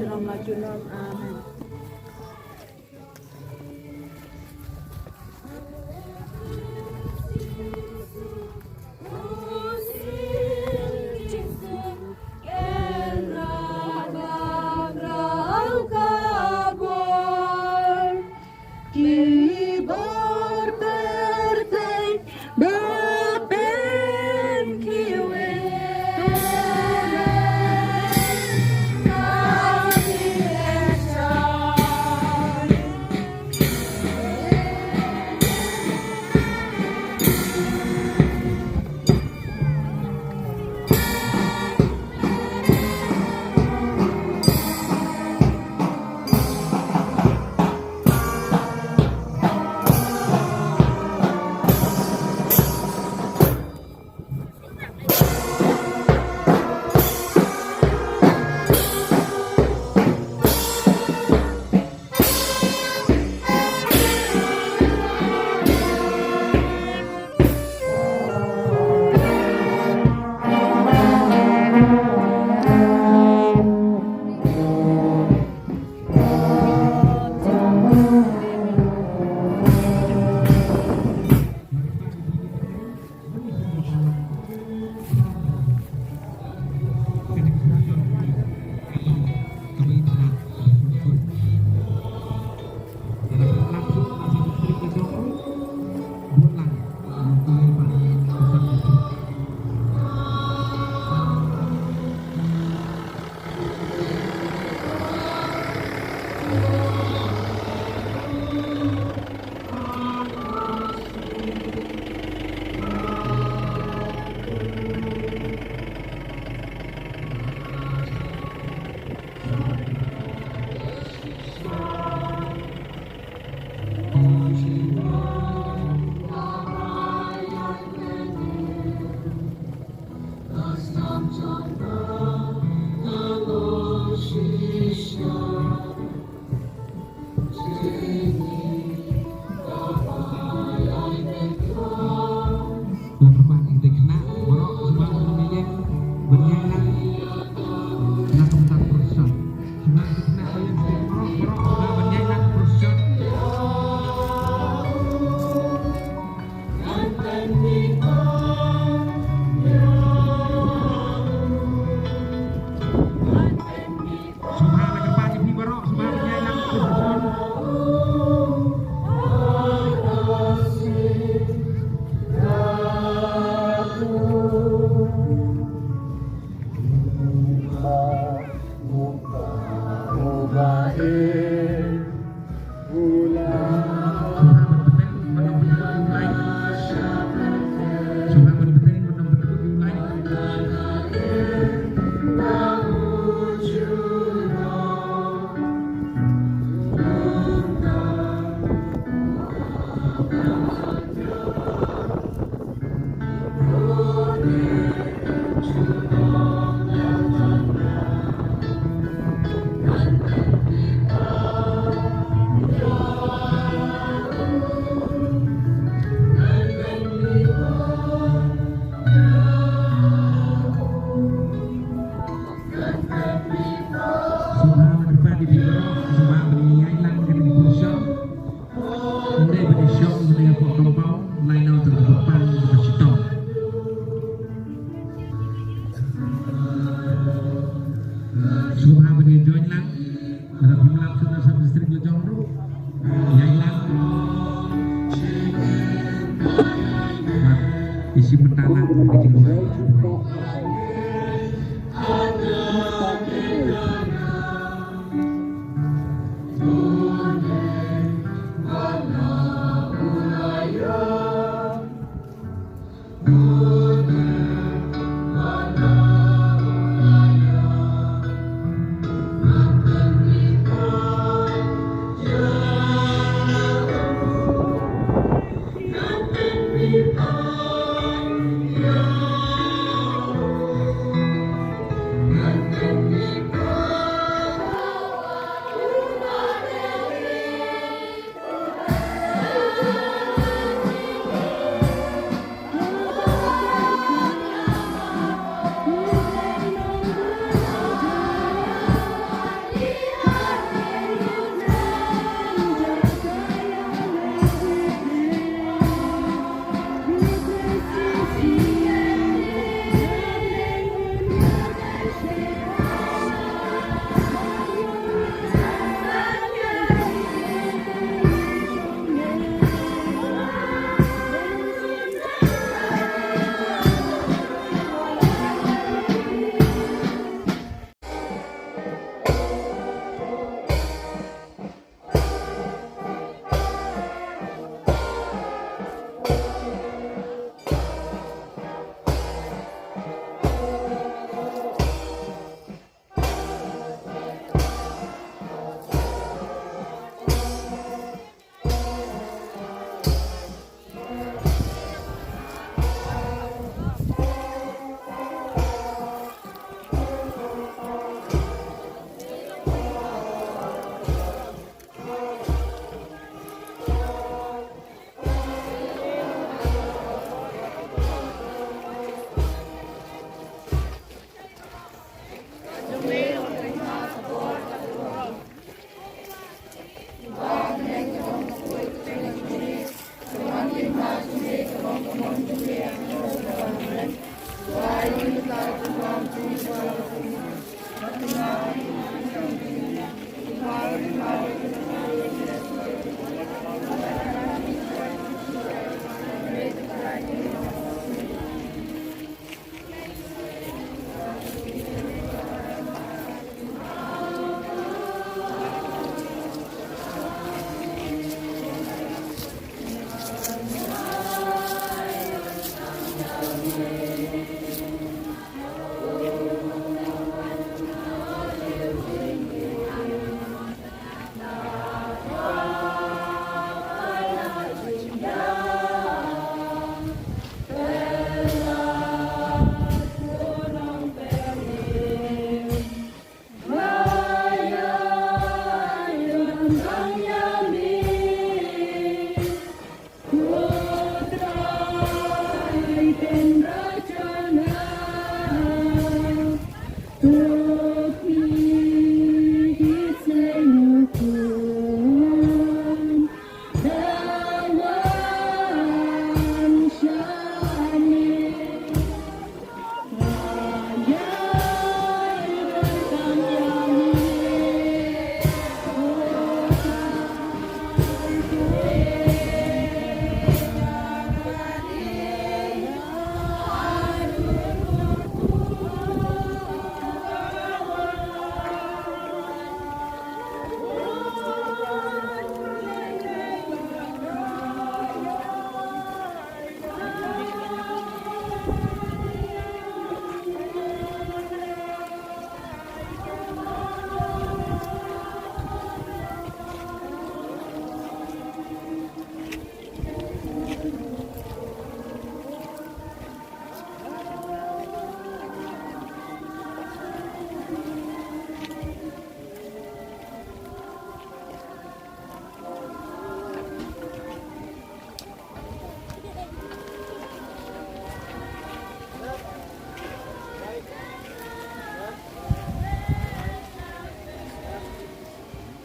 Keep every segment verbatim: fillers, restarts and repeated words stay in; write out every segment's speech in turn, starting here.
junom la junom. Amen. Shi mynta lang ka jingrwai.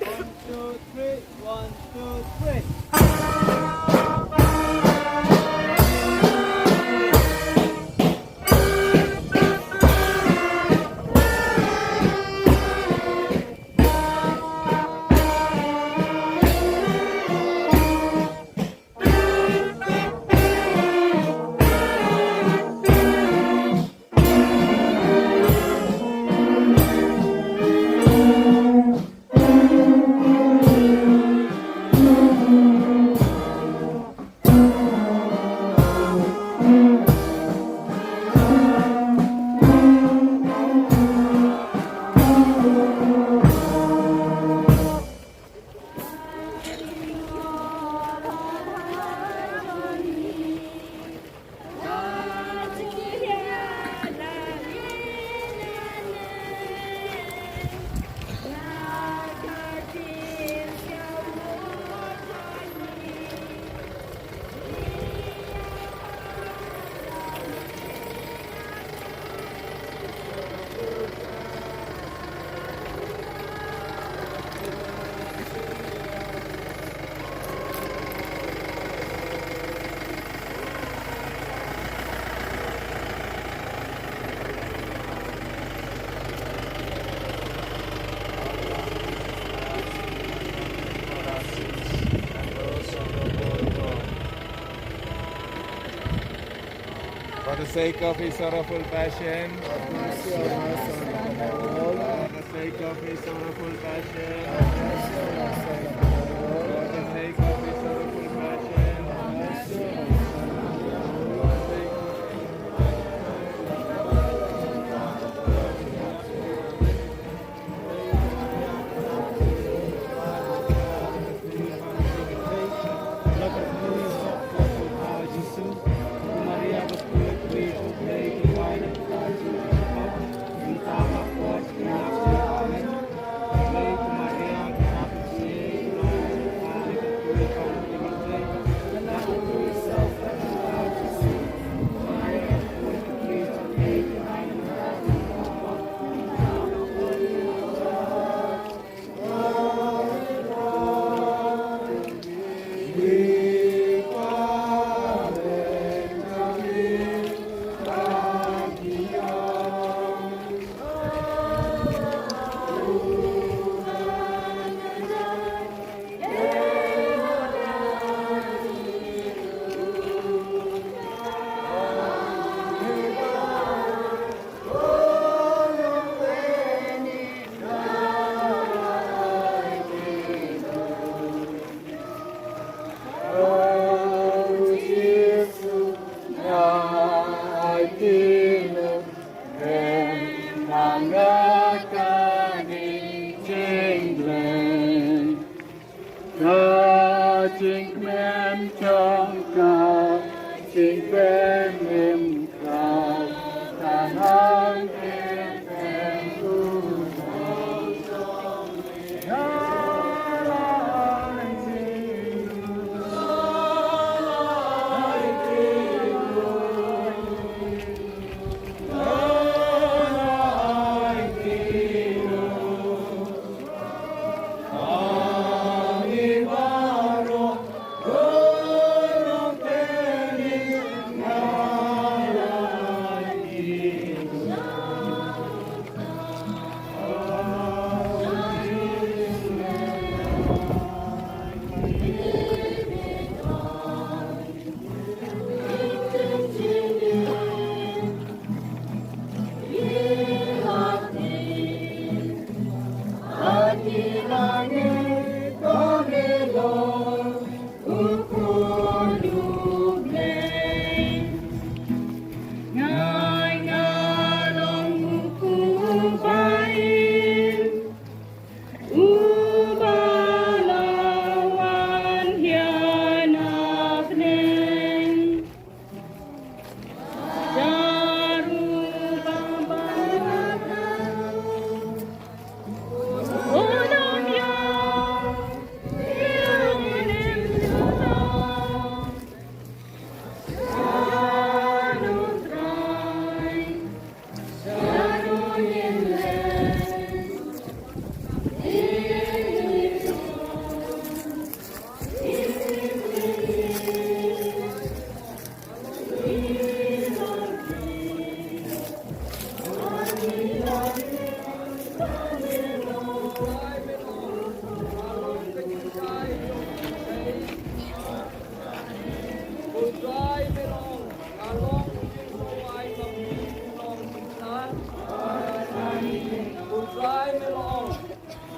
One, two, three. One, two, three. For the sake of his sorrowful passion. For the sake of his sorrowful passion. For the sake of his sorrowful passion. Ka jingkmen jong ka, jingkmen im ka, ka hangkmen.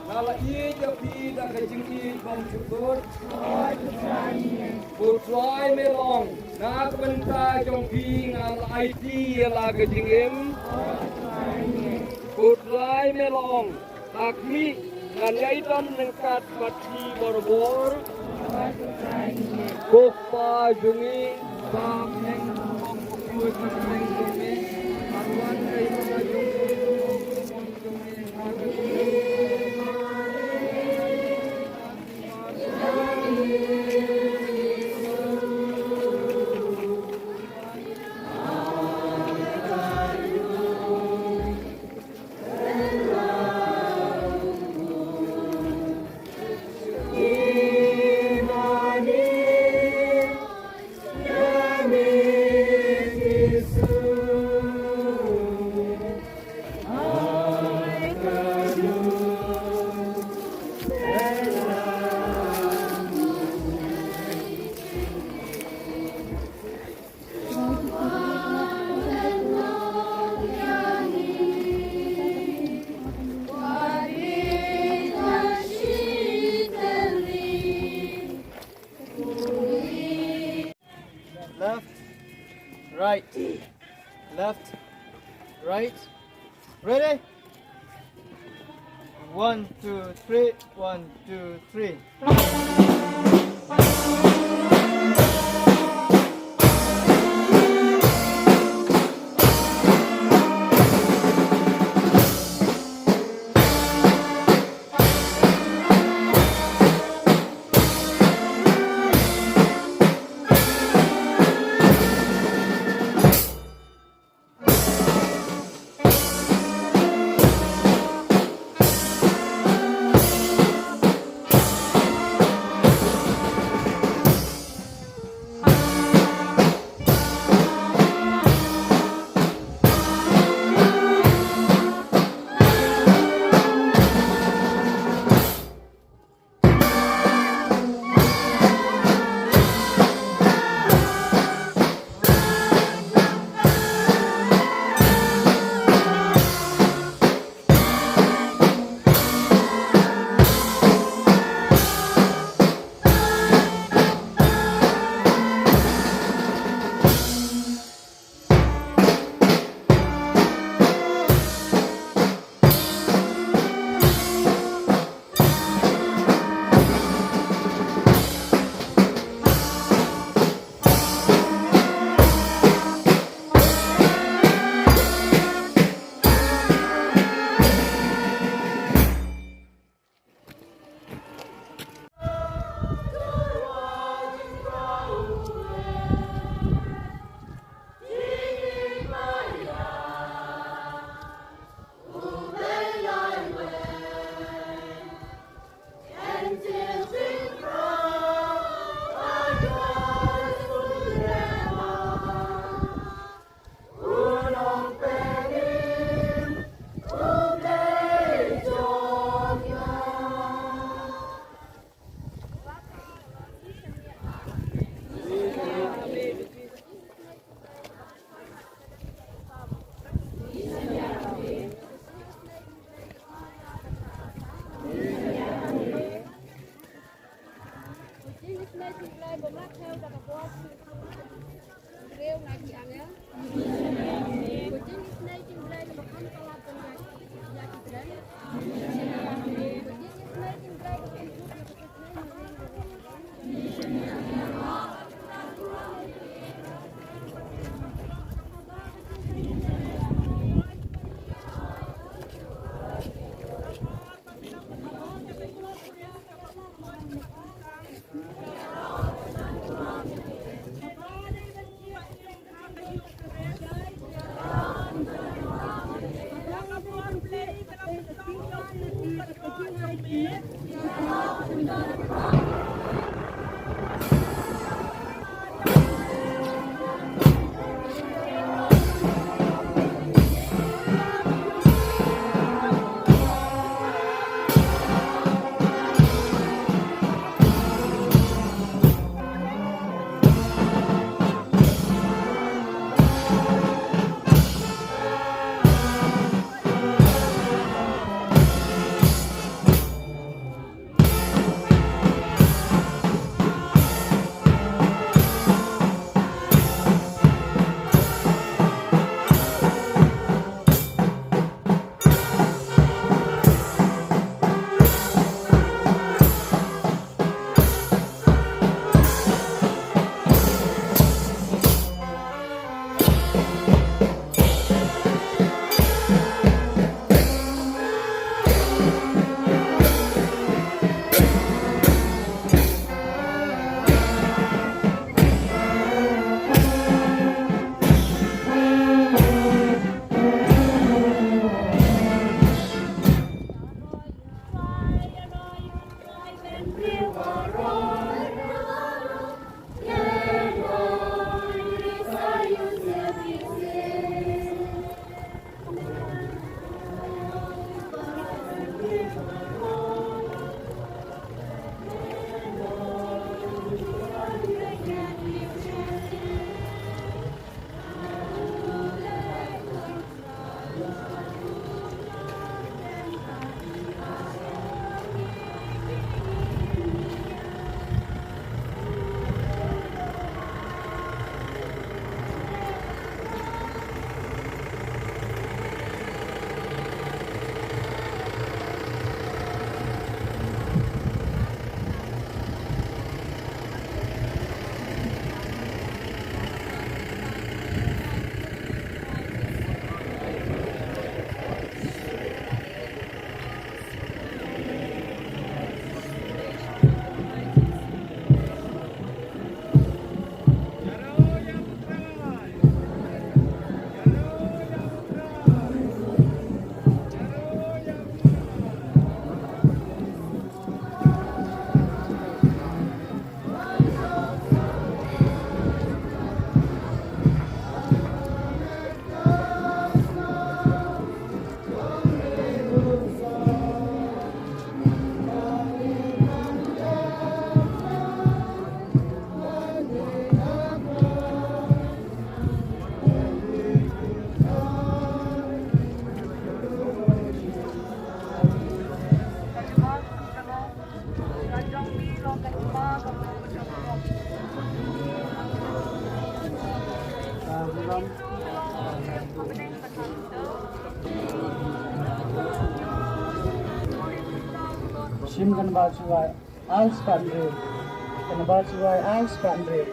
Nga la ïeit ïa phi da ka jingïeit bymjukut. Ko Trai me long, na ka bynta jong phi nga la aiti ïa la ka jingim. Ko Trai me long, ha khmih ngan ïai don ryngkat bad phi barabor. Ko Kpa jong ngi, ba pynlong ka pyrthei jong me, ban wan ka ïing jong me. Right, left, right, ready? One, two, three, one, two, three. Jim kan ba chuai al span re. Kan ba chuai al span re.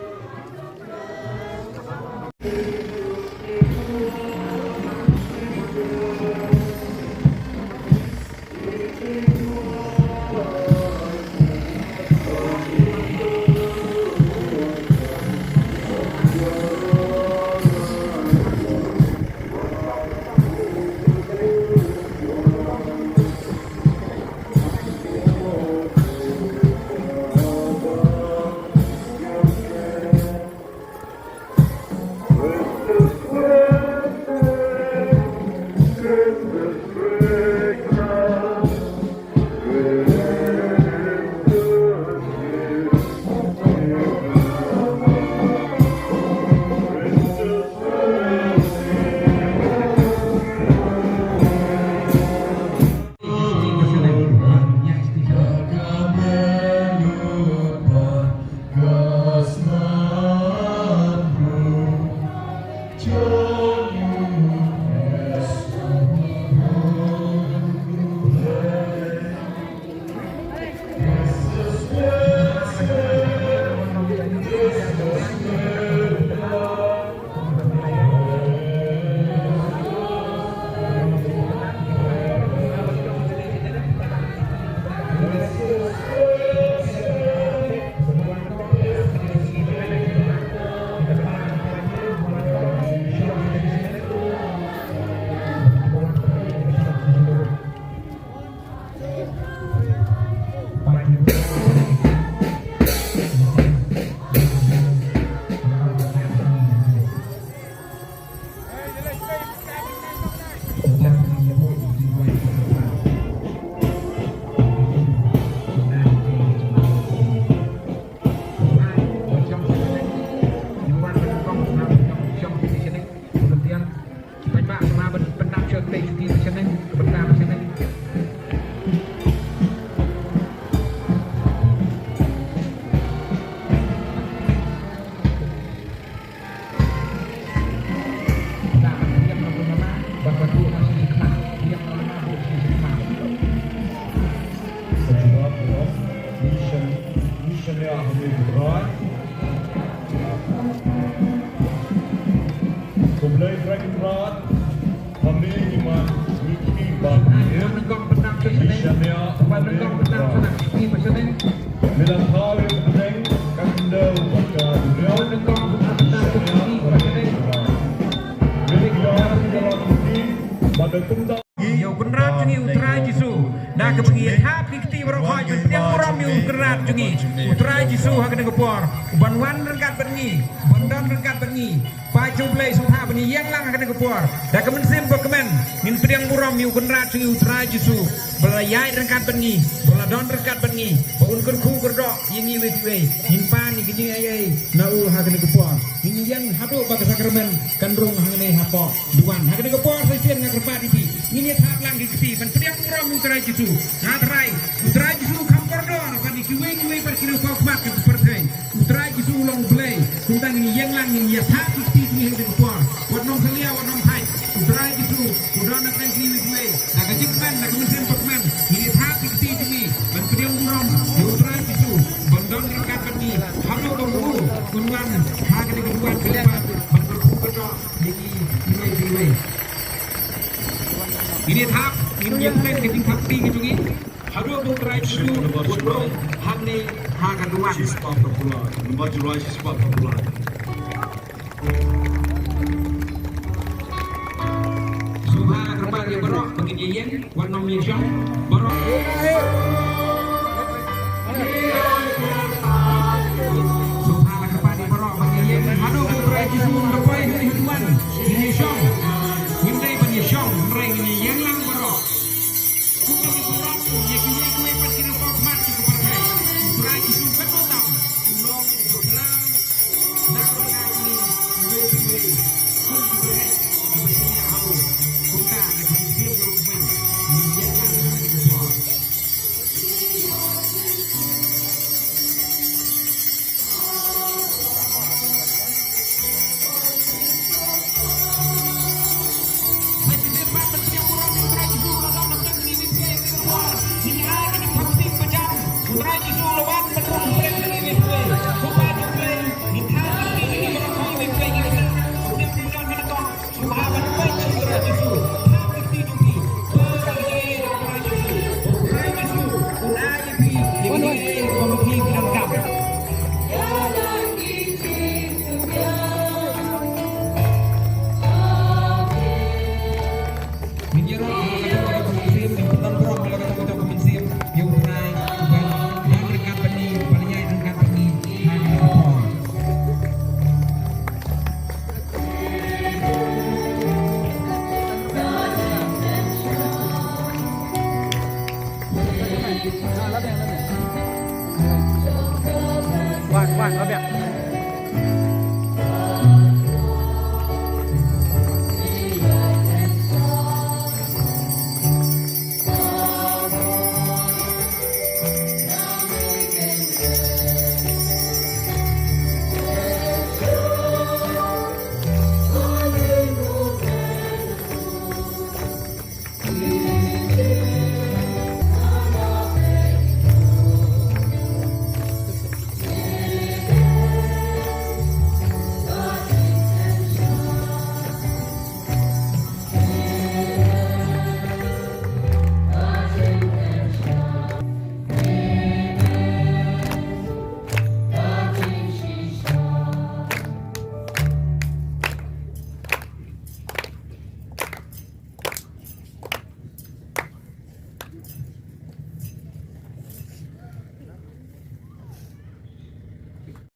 Khublei Dragon Rod. Kami iman Mickey Bamir. Ishania Bamir. Milan Thawi Bneng Kandau Baka Bneng. Ishania Bamir. Milan Thawi Bneng Kandau Baka Bneng. Ïa u Kynrad jong ngi u Trai Jisu. Da kaba ngi ïa thap ki kti baroh khoit ban pdiang burom ïa u Kynrad jong ngi u Trai Jisu ha kane ka por. Ban wan ryngkat bad ngi, ban don ryngkat bad ngi. Paid jong U Blei sngewbha ban ïeng lang ha kane ka por. Da ka mynsiem bakmen ngin pdiang burom ïa u Kynrad jong ngi u Trai Jisu. Ba la ïaid ryngkat bad ngi, ba la don ryngkat bad ngi, ba un kyrkhu kyrdoh ïa ngi iwei pa iwei. Ngin pan ïa ka jingaiei na u ha kane ka por. Ngin ïeng haduh ba ka sakramen kan rung hangne hapoh duwan. Ha kane ka por sa shisien nga kyrpad ïa phi, ngin ïa thap lang ki kti ban pdiang burom ïa u Trai Jisu. Nga tharai u Trai Jisu kham kordor ban ïa kiwei kiwei pat ki nongkhmat ka pyrthei. U Trai Jisu u long U Blei. Kumta ngin ïeng lang, ngin ïa thap ki kti jong ngi ha kane ka por. Wat nongsalia, wat nongthait. U Trai Jisu u don na pdeng jong ngi iwei pa iwei. Da ka jingkmen, da ka mynsiem bakmen ngin ïa thap ki kti jong ngi ban pdiang burom ïa u Trai Jisu ban don ryngkat bad ngi haduh ba u un wan ha kane ka duwan kaba ban kyrkhu kyrdoh ïa ngi iwei pa iwei. Ngin ïa thap, ngin ïa kmen ka jingthap kti ka jong ngi. Haduh ba u Trai Jisu un rung hangne ha ka duwan. Shi spah phew phew lai. Namar Trai shi spah phew phew lai. Sngewbha la kyrpad ïa baroh ba ngin ïa ïeng, wat nym ïa shong baroh. Sngewbha la kyrpad ïa baroh ba ngin ïa ïeng. Haduh ba u Trai Jisu un da poi hangne ha duwan, ngin ïa shong. Ngim dei ban ïa shong, hynrei ngin ïa ïeng lang baroh. Kumba ngi burom ïa kiwei kiwei pat ki nongkhmat jong ka pyrthei. U Trai Jisu katno tam u long u bakhlad na bynta jong ngi kiwei kiwei. Kum ki briew kiba shaniah ha u. Kumta da ka mynsiem bakmen ngin ïeng lang ha kane ka por. Wan, wan biang.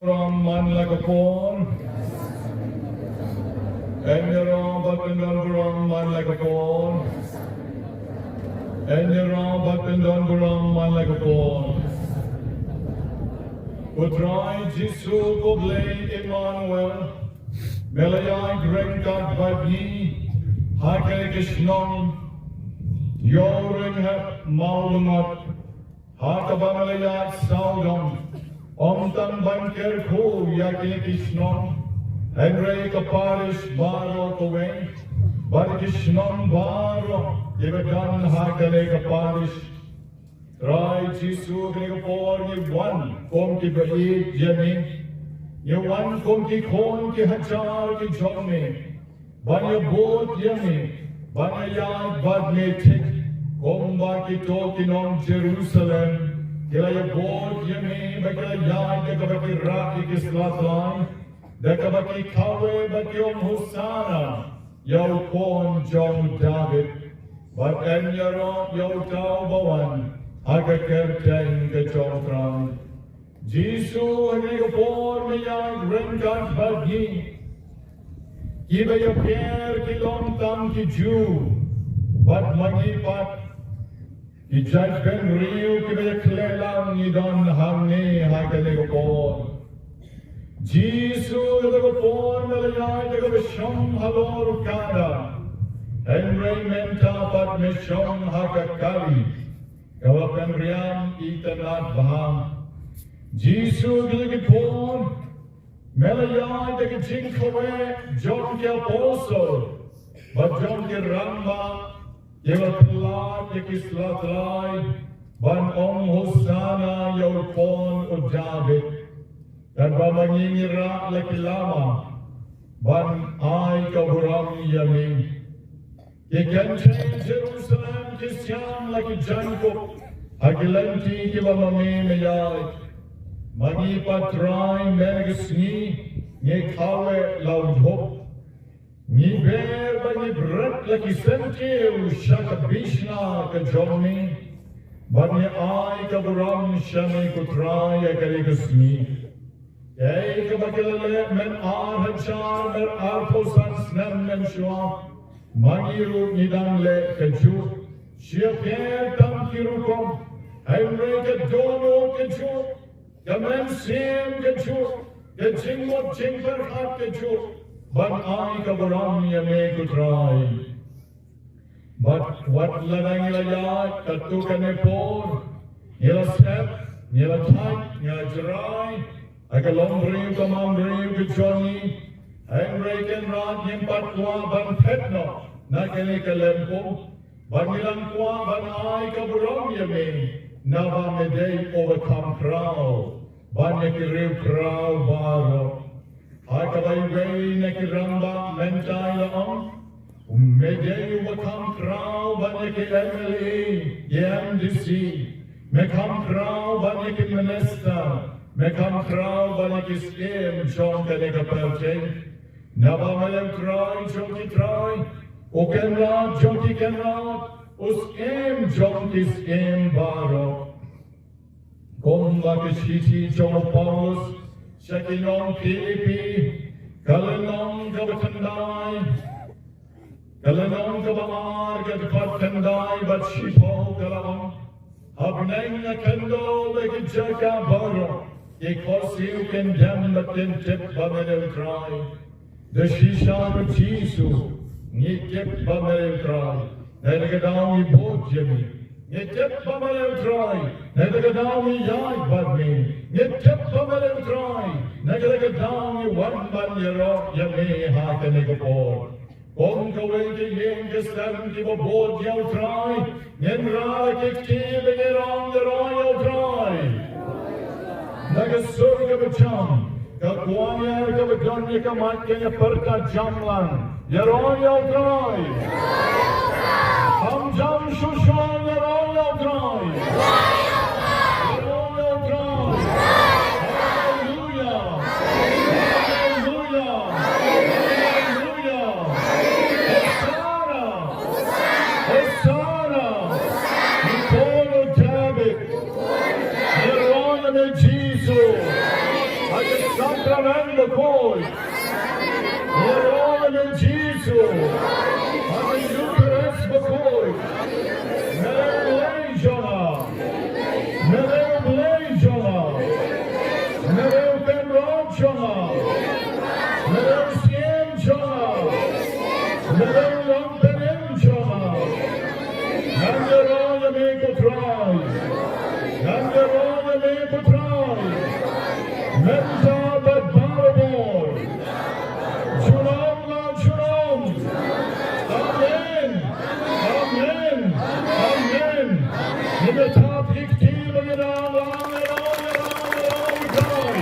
Burom man la ka por. Ïaroh bad pyndon burom man la ka por. Ïaroh bad pyndon burom man la ka por. U Trai Jisu, ko Blei Immanuel, me la ïaid ryngkat bad ngi ha kane ka shnong Ïewrynghep Mawlyngot, ha kaba me la ïaid sawdong, ym tang ban kyrkhu ïa kine ki shnong, hynrei ka parish baroh kawei bad ki shnong baroh kiba don ha kane ka parish. Trai Jisu, kane ka por ngi wan kum kiba ïeit ïa me. Ngi wan kum ki khun ki hajar ki jong me, ban ïabud ïa me, ban ïaid bad me thik, kumba kito ki nong Jerusalem ki la ïabud ïa me bad ki la ïaid da kaba ki rah ïa ki sla tlai, da kaba ki kaweh bad ki ong, Hosana ïa u khun jong u Dabid. Bad yn ïaroh ïa uta uba wan ha ka kyrteng ka jong u Trai. Jisu, ha kane ka por me ïaid ryngkat bad ngi, kiba ïapher ki long tang ki Jiw bad ma ngi pat, ki jaitbynriew kiba ïakhleh lang ngi don hangne ha kane ka por. Jisu, ha kane ka por me la ïaid da kaba shong halor u kada, hynrei mynta pat me shong ha ka kali kaba pynriam itynnad bha. Jisu, ha kane ka por me la ïaid da ka jingkaweh jong ki apostol bad jong ki rangbah, kiba pynlait ïa ki sla tlai ban ong, Hosana ïa u khun u Dabid. Katba ma ngi ngi rah la ki lama ban ai ka burom ïa me. Ki kynthei Jerusalem ki siang la ki jaiñkup ha ki lynti kiba ma me me ïaid. Ma ngi pat Trai, mynta ka sngi ngi kaweh la u dhup. Ngi ber bad ngi bret la ki syntiew sha ka bishna ka jong me, bad ngi ai ka burom sha me ko Trai ïa kane ka sngi. Kaei kaba ki la leh myn ar hajar myn arphew san snem mynshuwa, ma ngi ruh ngi dang leh kajuh, shipher tang ki rukom, hynrei ka dohnud kajuh, ka mynsiem kajuh, ka jingmut jingpyrkhat kajuh, ban ai ka burom ïa me ko Trai. Bad wat lada ngi la ïaid katto katne por, ngi la sep, ngi la thait, ngi la jrai ha ka longbriew ka manbriew ka jong ngi, hynrei Kynrad ngim pat kwah ban phet noh na kane ka lympung. Bad ngi dang kwah ban ai ka burom ïa me, naba me dei uba kham khraw ban ïa ki riewkhraw baroh. Ha kaba iwei na ki rangbah mynta i la ong, me dei uba kham khraw ban ïa ki M L A, ki M D C, me kham khraw ban ïa ki minister, me kham khraw ban ïa ki syiem jong kane ka pyrthei. Naba me dei u Trai jong ki trai, u Kynrad jong ki kynrad, u Syiem jong ki syiem baroh. Kumba ka shithi jong u Paulus sha ki nong Philippi, ka lynnong kaba khyndai, ka lynnong kaba ar, ka dkhot khyndai bad shiphew ka la ong, ha bneng nga khyndew ïa ki jaka baroh, Ki khohsiew kin dem bad kin tip ba me dei U Trai. Da shisha, ko Jisu, ngi tip ba me dei U Trai. Naduh ka daw ngi bud ïa me, ngi tip ba me dei U Trai. Naduh ka daw ngi ïaid bad me, ngi tip ba me dei U Trai. Naduh ka daw ngi wan ban ïaroh ïa me ha kane ka por. Kum kawei ka ïing ka sem kiba bud ïa U Trai, ngin rah ki kti ba ngin ïaroh ïa U Trai. Na ka sur kaba jam, ka kwah ïa kaba don ïa ka mic kan ïa pyrta jam lang. Ïaroh ïa U Trai. Kham jam shuh shuh, ïaroh ïa U Trai. Ïaroh ïa U Trai. Haleluya. Haleluya. Haleluya. Hosana. Hosana. Ngi khun u Dabid. Ïaroh ïa me Jisu. Ha ka sakramen bakhuid. Ïaroh ïa me Jisu. Ha ka Eucharist bakhuid. Me dei U Blei jong nga. Me dei U Blei jong nga. Me dei U Kynrad jong nga. Me dei U Syiem jong nga. Me dei U Nongpynim jong nga. Ngan ïaroh ïa me ko Trai. Ngan ïaroh ïa me ko Trai. Mynta bad barabor. Junom la junom. Amen. Amen. Amen. Ngin ïa thap ïa ki kti ba ngin ïalang, ïalang, ïalang, ïalang, ïalang.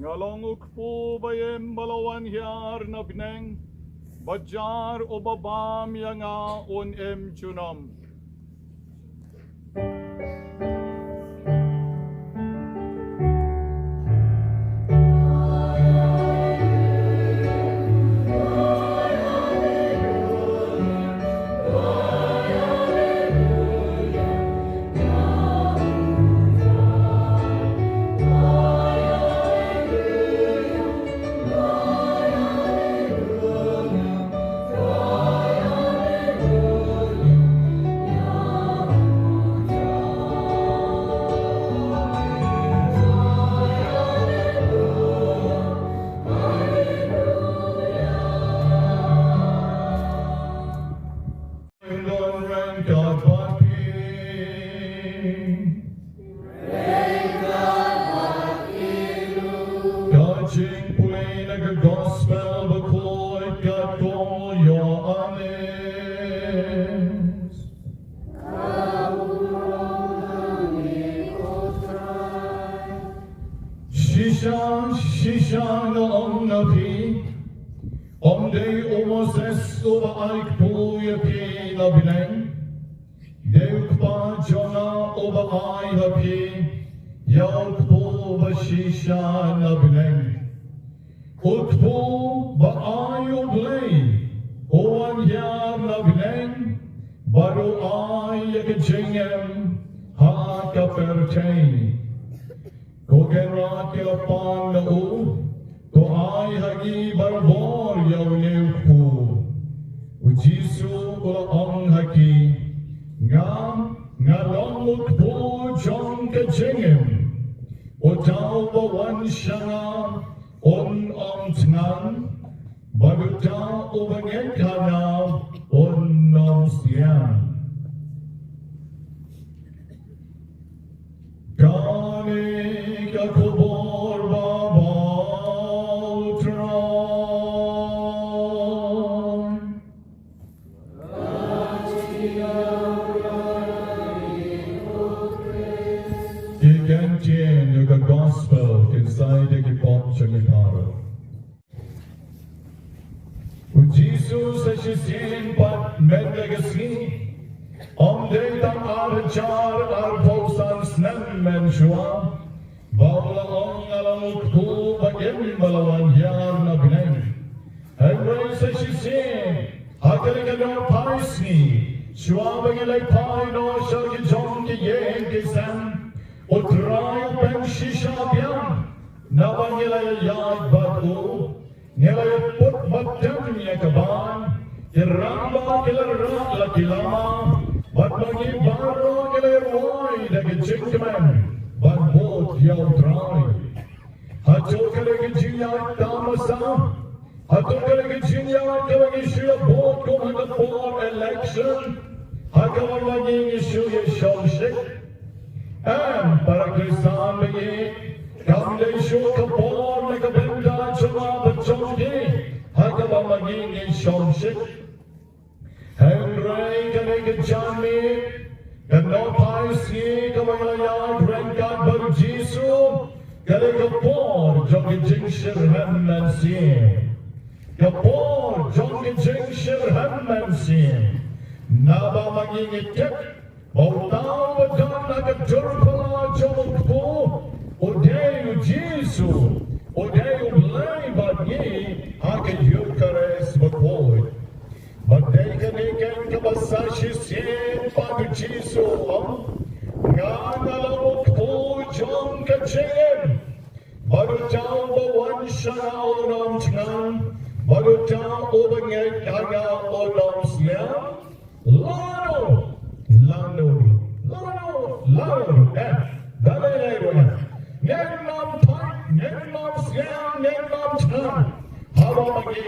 Nga long u kpu ba im ba la wan hiar na bneng, ba jar uba bam ïa nga un im junom. Ka jingpule na ka Gospel bakhuid katkum u Ïoannis. Shisha, shisha nga ong ha phi, ym dei u Moses uba ai kpu ïa phi na bneng. Dei u Kpa jong nga uba ai ha phi ïa u kpu ba shisha na bneng. U kpu ba ai u Blei u wan hiar na bneng bad u ai ïa ka jingim ha ka pyrthei. Ko Kynrad, ki la pan na u, to ai ha ngi barabor ïa une u kpu. U Jisu u la ong ha ki, nga, nga long u kpu jong ka jingim. Uta uba wan sha nga un ym thngan, bad uta uba ngeit ha nga un ym sliang. Kane ka khubor ba bha U Trai. Kin tien ïa ka gospel, kin sa ïa ki pop jong ngi baroh. U Jisu sa shisien pat mynta ka sngi, ym dei tang ar hajar arphew san snem mynshuwa ba u la ong, nga long u kpu ba im ba la wan hiar na bneng. Hynrei sa shisien ha kane ka nohphai sngi, shuwa ba ngi la phai noh sha ki jong ki ïing ki sem, U Trai u pynshisha biang, naba ngi la ïaid bad u, ngi la ïaput bad tem ïa ka bam, ki rangbah ki la rah la ki lama, bad ma ngi baroh ngi la ïarwai da ki jingkmen ban bud ïa U Trai. Hato ka dei ka jingïaid tamasa? Hato ka dei ka jingïaid kaba ngi shu ïa bud kum ha ka por election, ha kaba ma ngi ngi shu ïa shongshit? Em, para Khristan ba ngi, kam dei shuh ka por na ka bynta jong nga bad jong phi, ha kaba ma ngi ngi shongshit. Hynrei kane ka janmiet, ka nohphai sngi kaba ngi la ïaid ryngkat bad U Jisu, ka dei ka por jong ka jingshyrkhei mynsiem. Ka por jong ka jingshyrkhei mynsiem. Naba ma ngi ngi tip ba uta uba don ha ka dur pala jong u kpu, u dei U Jisu, u dei U Blei bad ngi ha ka Eukharist bakhuid. Bad dei kane keiñ kaba sa shisien pat U Jisu u ong, nga nga long u kpu jong ka jingim. Bad uta uba wan sha nga un ym thngan, bad uta uba ngeit ha nga un ym sliang. Lano, lano, lano, lano, eh, da lei lei ruh, eh. Ngin ym pait, ngin ym sliang, ngin ym thngan. Haba ma ngi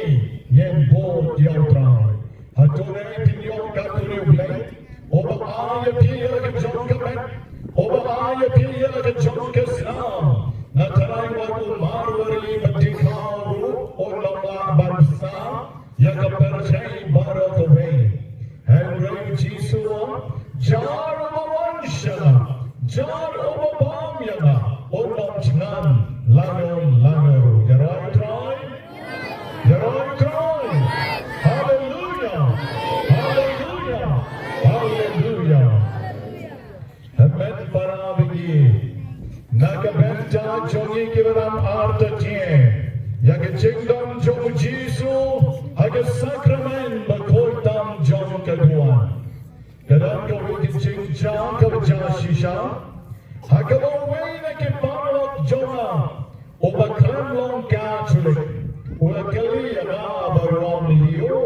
ngin bud ïa U Trai. Hato ne phin ïoh katto ne U Blei uba ai ïa phi ïa la ka jong ka met, uba ai ïa phi ïa la ka jong ka snam? Nga tharai wat u marwari ba dikhaw ruh un ym lah ban bsa ïa ka pyrthei baroh kawei. Hynrei U Jisu u ong, jar uba wan sha nga, jar uba bam ïa nga, un ym thngan lano lano. Ïaroh ïa U Trai. Ïaroh ïa U Trai. Haleluia. Haleluia. Haleluia. Hynmen para bangeit, na ka bynta jong ngi kiba dang artatien ïa ka jingdon jong U Jisu ha ka sakramen bakhuid tam jong ka duwan, ka don kawei ka jingjia kaba jia shisha ha kaba uwei na ki paralok jong nga, uba khlem long Katholik, u la kylli ïa nga, ba u ong, Leo,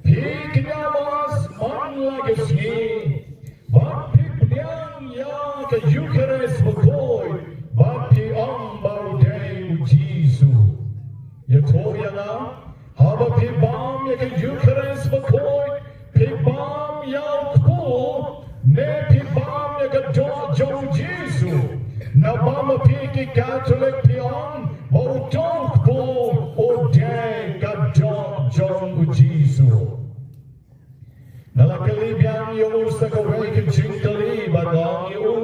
phi kñia Mass man la ka sngi, bad phi pdiang ïa ka Eukharist bakhuid, bad phi ong ba u dei U Jisu. Ïathuh ïa nga, haba phi bam ïa ka Eukharist bakhuid, phi bam ïa u kpu, ne phi bam ïa ka doh jong U Jisu? Naba ma phi ki Katholik phi ong ba uto u kpu u dei ka doh jong U Jisu. Nga la kylli biang ïa u sa kawei ka jingkylli bad nga ong ïa u,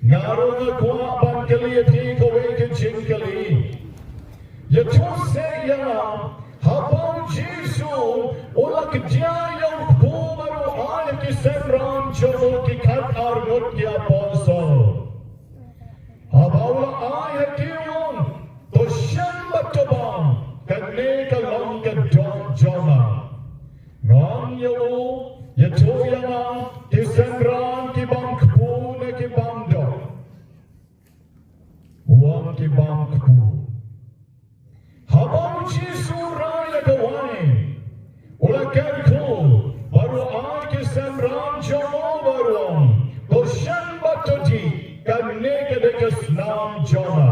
nga ruh nga kwah ban kylli ïa phi kawei ka jingkylli. Ïathuh seh ïa nga, haba U Jisu u la kdia ïa u kpu bad u ai ïa ki synran jong u, ki khatar ngut ki apostol, haba u la ai ha ki, u ong, to shim bad to bam, kane ka long ka doh jong nga. Nga ong ïa u, ïathuh ïa nga, ki synran ki bam kpu ne ki bam doh? U ong ki bam kpu. Haba U Jisu u rai ïa ka wain, u la kyrkhu bad u ai ki synran jong u bad u ong, to shim bad to dih, kane ka dei ka snam jong nga.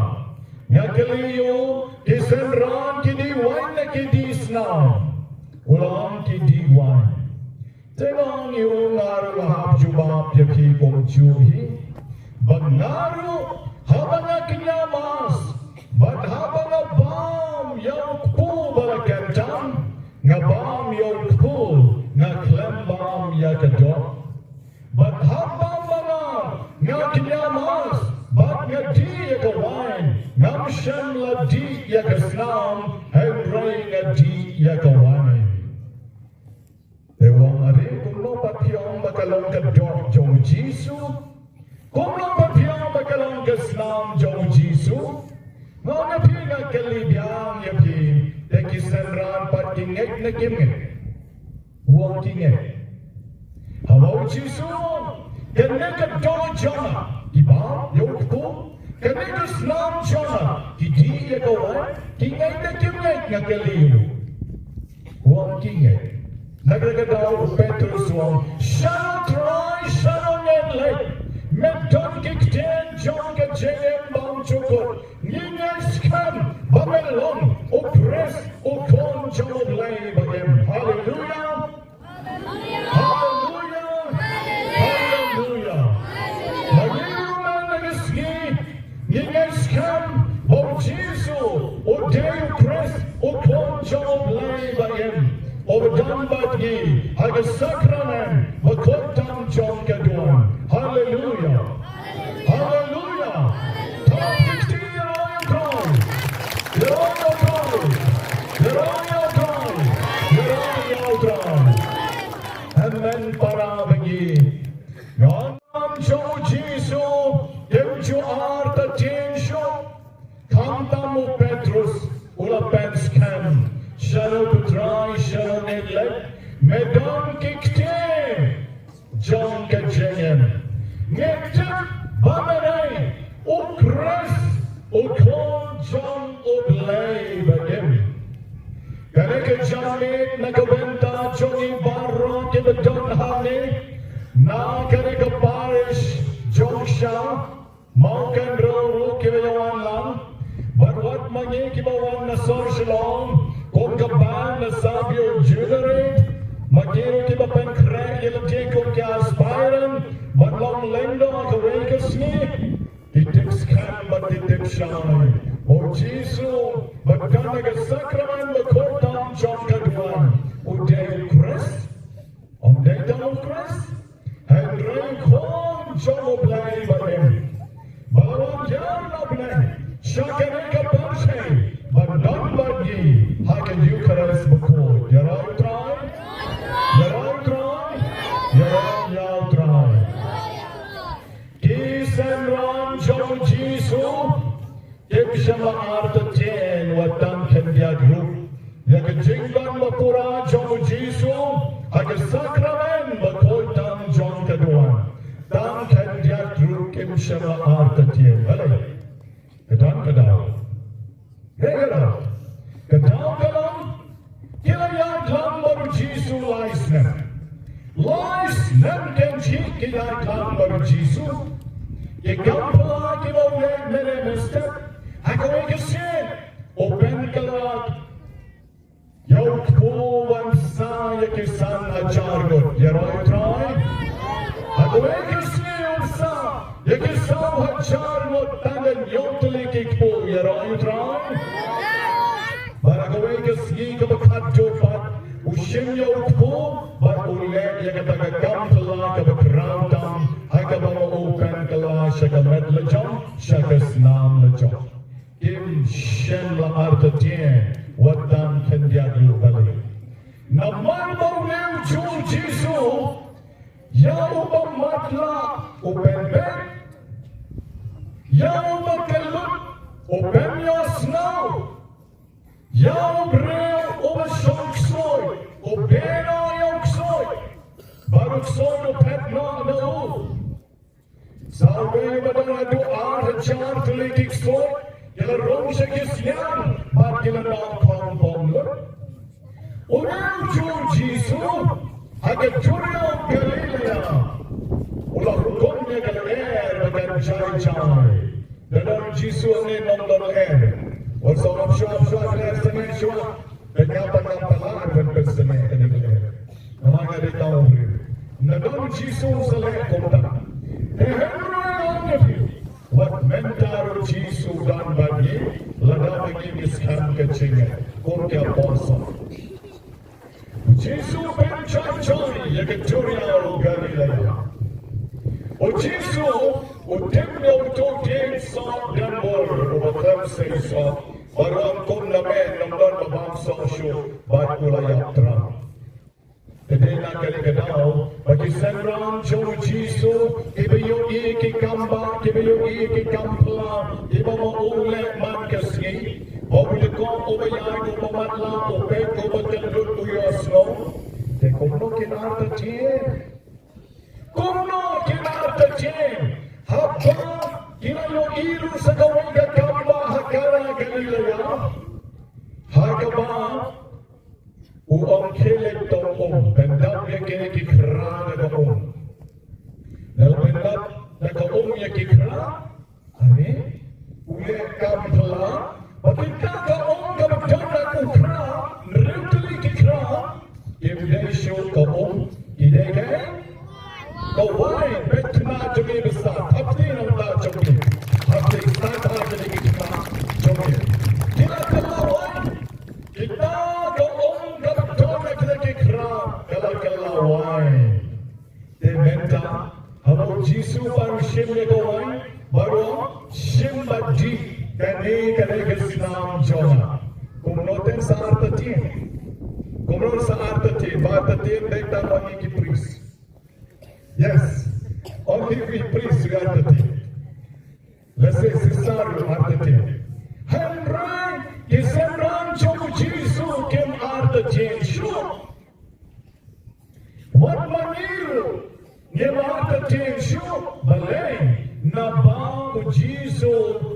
Nga kylli ïa u, ki synran ki dih wain ne ki dih snam? U la ong ki dih wain. Te nga ong ïa u, nga ruh nga hap jubab ïa phi kumjuh hi, ba nga ruh haba nga kñia Mass bad haba nga bam ïa u kpu ba la kyntam, nga bam ïa u kpu, nga khlem bam ïa ka doh. Bad haba ma nga, nga kñia Mass, Shem la dih ïa ka snam, hynrei nga dih ïa ka wain. Te u ong, are kumno pat phi ong ba ka long ka doh jong u Jisu? Kumno pat phi ong ba ka long ka snam jong u Jisu? Nga ong ïa phi, nga kylli biang ïa phi, te ki synran pat ki ngeit ne kim ngeit? U ong ki ngeit. Haba u Jisu u ong, kane ka doh jong nga, ki bam ïa u kpu, kane ka snam jong nga, ki dih ïa ka wain, ki ngeit ne kim ngeit, nga kylli ïa u. U ong ki ngeit. Na kata ka daw u Petrus u ong, shano Trai, shano ngin leit? Me don ki ktien jong ka jingim bymjukut. Ngi ngeit skhem ba me long u Khrist, u Khun jong U Blei ba im. Haleluia. Haleluia. Haleluia. Ma ngi ruh mynta ka sngi ngi ngeit skhem ba u Jisu u dei u Khrist, u Khun jong U Blei ba im, uba don bad ngi ha ka sakramen bakhuid tam jong ka duwan. Haleluia. Haleluia. Thap ki kti, ïaroh ïa U Trai. Ïaroh ïa U Trai. Ïaroh ïa U Trai. Ïaroh ïa U Trai. Amen, para bangeit. Ka nam jong u Jisu kim ju artatien shuh. Khamtam u Petrus u la pynskhem, shano Trai, shano ngin leit? Me don ki ktien jong ka jingim. Ngi tip ba me dei u Khrist, u Khun jong U Blei ba im. Kane ka janmiet na ka bynta jong ngi baroh kiba don hangne, na kane ka parish Jong Sha, Mawkynrew ruh kiba ïa wan lang, bad wat ma ngi kiba wan na sor Shillong kum ka band na Savio Jewelry, ma ki ruh kiba pynkhreh ïa lade kum ki aspirant ban long lyngdoh ha kawei ka sngi. Ki tip skhem bad ki tip shai, u Jisu ba don ha ka sakramen bakhuid tam jong ka duwan, u dei u Khrist. Ym dei tang u Khrist, hynrei u Khun jong U Blei ba im, ba la wan ïar na bneng sha kane ka pyrthei ban don bad ngi ha ka Eukharist bakhuid. Ïaroh ïa U Trai, ïaroh ïa U Trai, ïaroh ïa U Trai. Ki synran jong u Jisu kim shym la artatien wat tang khyndiat ruh ïa ka jingdon ba pura jong u Jisu ha ka sakramen bakhuid tam jong ka duwan. Tang khyndiat ruh kim shym la artatien. Balei? Ka don ka daw. Hei ka daw. Ka daw ka long, ki la ïaid lang bad u Jisu lai snem. Lai snem kein shi ki ïaid lang bad u Jisu. Ki kam pla kiba u leh mynne mynstep. Ha kawei ka sngi u pynkylla ïa u kpu ban sah ïa ki san hajar ngut. Ïaroh ïa U Trai. Ha kawei ka sngi u sah ïa ki saw hajar ngut tang da hynñiew tylli ki kpu. Ïaroh ïa U Trai. Bad ha kawei ka sngi kaba khatduh pat u shim ïa u kpu bad u leh ïa kata ka kam pla kaba khraw tam ha kaba ma u pynkylla sha ka met la jong, sha ka snam la jong. Kim shym la artatien wat tang khyndiat ruh. Balei? Namar ba u leh u jur Jisu, ïa uba matlah u pynbeit, ïa uba kyllut u pynïasngew, ïa u briew uba shong ksuid u beh noh ïa u ksuid, bad u ksuid u phet noh na u. Sa uwei uba don haduh ar hajar tylli ki ksuid ki la rung sha ki sliang bad ki la nang khong bym lut. U nang jur Jisu ha ka duriaw Galilea u la hukum ïa ka lyer ba kan jai jai. Da don Jisu hangne nongdon lyer. Wat sngap shuwa shuwa lyer sngap shuwa. Te nga pat ngam pat lah ban pynsngew kane ka lyer. Namar nga dei tang u briew. Na don Jisu u sa leh kumta. Te hynrei nga ong ïa phi, wat mynta ruh Jisu u don bad ngi, lada ma ngi ngi skhem ka jingngeit kum ki apostol. U Jisu u pynjot joi ïa ka duriaw Galilea. U Jisu u tip ïa uto u dieng soh dembur. Khlem seisoh, baroh kum na me nongdon ba bam soh shuh bad u la ïap tram. Te dei na kane ka daw ba ki synran jong u Jisu kiba ïohi ki kam ba, kiba ïohi ki kam pla, kiba ma u leh man ka sngi. Ba u leh ko uba ïaid uba matlah, u peit uba kyndut u ïohsngew. Te kumno kin artatien? Kumno kin artatien haba ki la ïohi ruh sa kawei ka kam ba ha Kana Galilea, ha kaba u ong, khie leit to ong, pyndap ïa kine ki khra da ka um. Lada pyndap da ka um ïa ki khra, Ani, u leh kam pla, ba kita ka ong kaba don na u khra, hynriew tylli ki khra, kim dei shuh ka um, ki dei ka, ka wine, bad khynnah jong ngi basa, hapdeng na bynta jong ngi, hapdeng sata jong ngi ki khynnah jong ngi. Ki la kylla wine, kita ka ong kaba don na kita ki khra, ka la kylla wine. Te mynta, haba u Jisu u pan shim ïa ka wine, baroh shim bad dih, kane, kane ka snam jong nga. Kumno te sa artatien? Kumno sa artatien? Ba artatien dei tang ma ngi ki priest. Yes. Only we priest we artatien. Lehse Sisar u artatien. Hynrei ki synran jong u Jisu kim artatien shuh. Wat ma ngi ruh ngim artatien shuh, balei? Naba u Jisu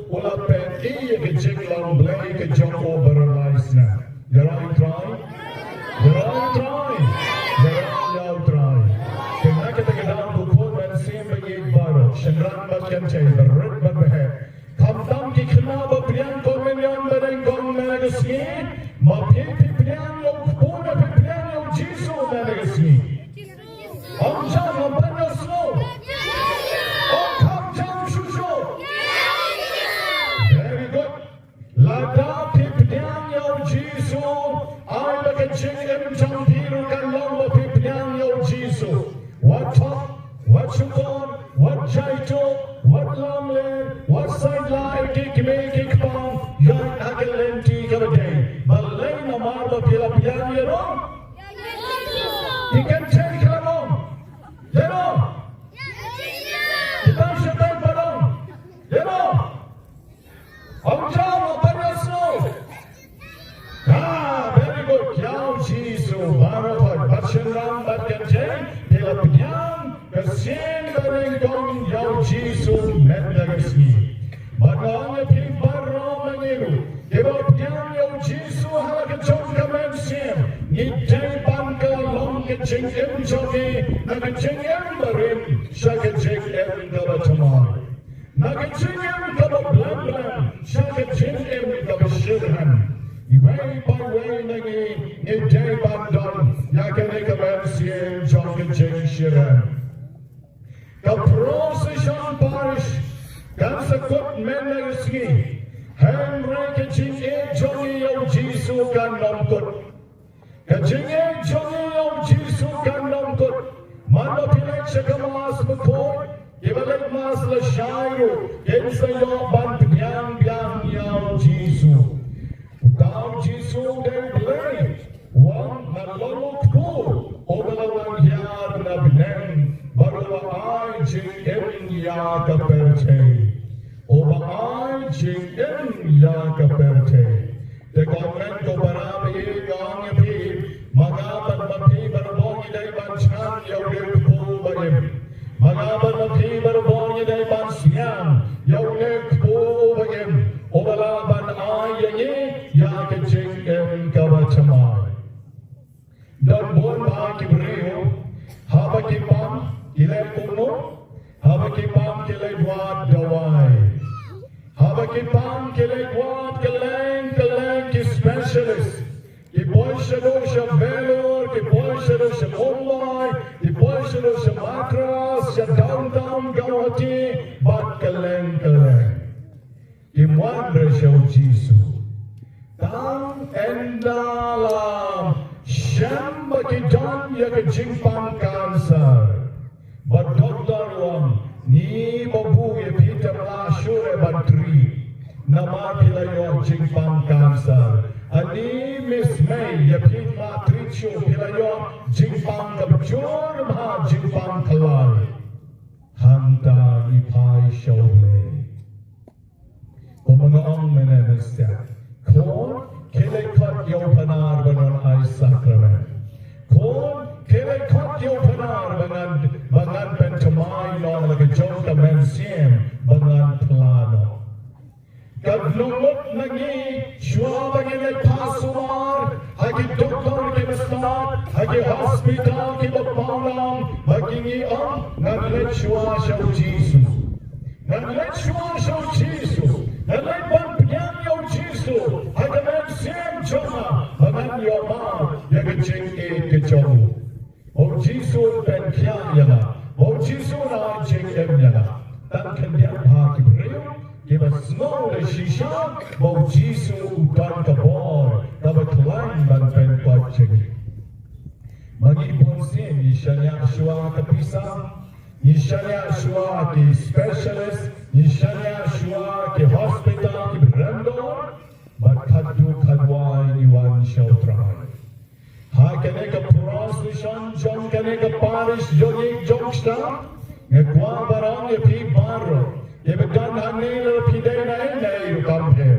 u la pyni ïa ka jinglong Blei ka jong u baroh lai snem. Ïaroh ïa u Trai. Ïaroh ïa u Trai. Ïaroh ïa u Trai. Te na kata ka daw ko khun mynsiem ba ïeit baroh, shynrang bad kynthei, barit bad baheh, khamtam ki khynnah ba pdiang kumne ïa u, ba dang kong mynta ka sngi, ma phi phi pdiang ïa u Kpu ne phi pdiang ïa u Jisu mynta ka sngi? Ong jam, ong ban ïasnoh. Ong kham jam shuh shuh. Very good. Lada phi pdiang ïa u Jisu, ai ba ka jingim jong phi ruh kan long ba phi pdiang ïa u Jisu. Wat thok, wat shukor, wat jaituh, wat lamler, wat said lai ki kmie ki kpa, ïaid ha ka lynti kaba dei. Balei? Namar ba phi la pdiang ïa u. Ki kynthei ki la ong, ïa u. Kita shatei ba ong, ïa u. Ong jam, ong ban ïasnoh. Ah, very good. Ïa u Jisu baroh, bad shynrang bad kynthei, phi la pdiang ka sien ka nyngkong ïa u Jisu mynta ka sngi. Bad nga ong ïa phi baroh ma ngi ruh kiba pdiang ïa u Jisu ha la ka jong ka mynsiem, ngi dei ban kylla long ka jingim jong ngi na ka jingim barim sha ka jingim kaba thymmai. Na ka jingim kaba blem blem sha ka jingim kaba shitrhem. Iwei pa iwei na ngi, ngi dei ban don ïa kane ka mynsiem jong ka jingshitrhem. Ka procession parish kan sa kut mynta ka sngi. Hynrei ka jingïeit jong ngi ïa u Jisu kan ym kut. Ka jingïeit jong ngi ïa u Jisu kan ym kut. Man ba phi leit sha ka Mass bakhuid, kiba leit Mass lashai ruh kin sa ïoh ban pdiang biang ïa u Jisu. Uta u Jisu u dei U Blei, u ong, ngan long u Kpu uba la wan hiar na bneng bad uba ai jingim ïa ka pyrthei. Uba ai jingim ïa ka pyrthei. Te ko hynmen ko para ba ïeit, nga ong ïa phi, ma nga bad ma phi baroh ngi dei ban shah ïa u Kpu ba im. Ma nga bad ma phi baroh ngi dei ban sngap ïa u Kpu ba im, uba lah ban ai ïa ngi ïa ka jingim kaba thymmai. Don bun bah ki briew, haba ki pang ki leit kumno? Haba ki pang ki leit wad dawai. Haba ki pang ki leit wad kylleng kylleng ki specialist. Ki poi shaduh sha Vellore, ki poi shaduh sha Mumbai, ki poi shaduh sha Madras, sha downtown Guwahati, bad kylleng kylleng. Kim wan re sha u Jisu. Tang ynda la shem ba ki don ïa ka jingpang cancer. Bad doktor u ong, ngi ba buh ïa phi te mla shuh re ban treat. Namar phi la ïoh jingpang cancer. Ani Miss May, ïa phi ma Tricio, phi la ïoh jingpang kaba jur bha, jingpang khlaiñ. Hangta ngi phai sha U Blei. Kumba nga ong mynne mynstep. Khun, khie leit khot ïa u Pnar ba un ai sakramen. Khun, khie leit khot ïa u Pnar ba ngan, ba ngan pynthymmai noh la ka jong ka mynsiem ba ngan phla noh. Katno ngut na ngi shuwa ba ngin leit phah sumar ha ki doktor kiba stad, ha ki hospital kiba pawnam, ba ki ngi ong, ngan leit shuwa sha U Jisu. Ngan leit shuwa sha U Jisu. Ngan leit ban pdiang ïa U Jisu ha ka mynsiem jong nga, ba ngan ïoh map ïa ka jingïeit ka jong u. Ba U Jisu un pynkhiah ïa nga. Ba U Jisu un ai jingim ïa nga. Tang khyndiat bha ki briew kiba sngew da shisha ba U Jisu u don ka bor kaba khlaiñ ban pynkoit jingim. Ma ngi bunsien ngi shaniah shuwa ka pisa, ngi shaniah shuwa ki specialist, ngi shaniah shuwa ki hospital kiba rem dor, bad khadduh khadwai ngi wan sha U Trai. Ha kane ka procession jong kane ka parish jong ngi jong kata, nga kwah ban ong ïa phi baroh, ïa ba don hangne lada phi dei na ei na ei rukom phi,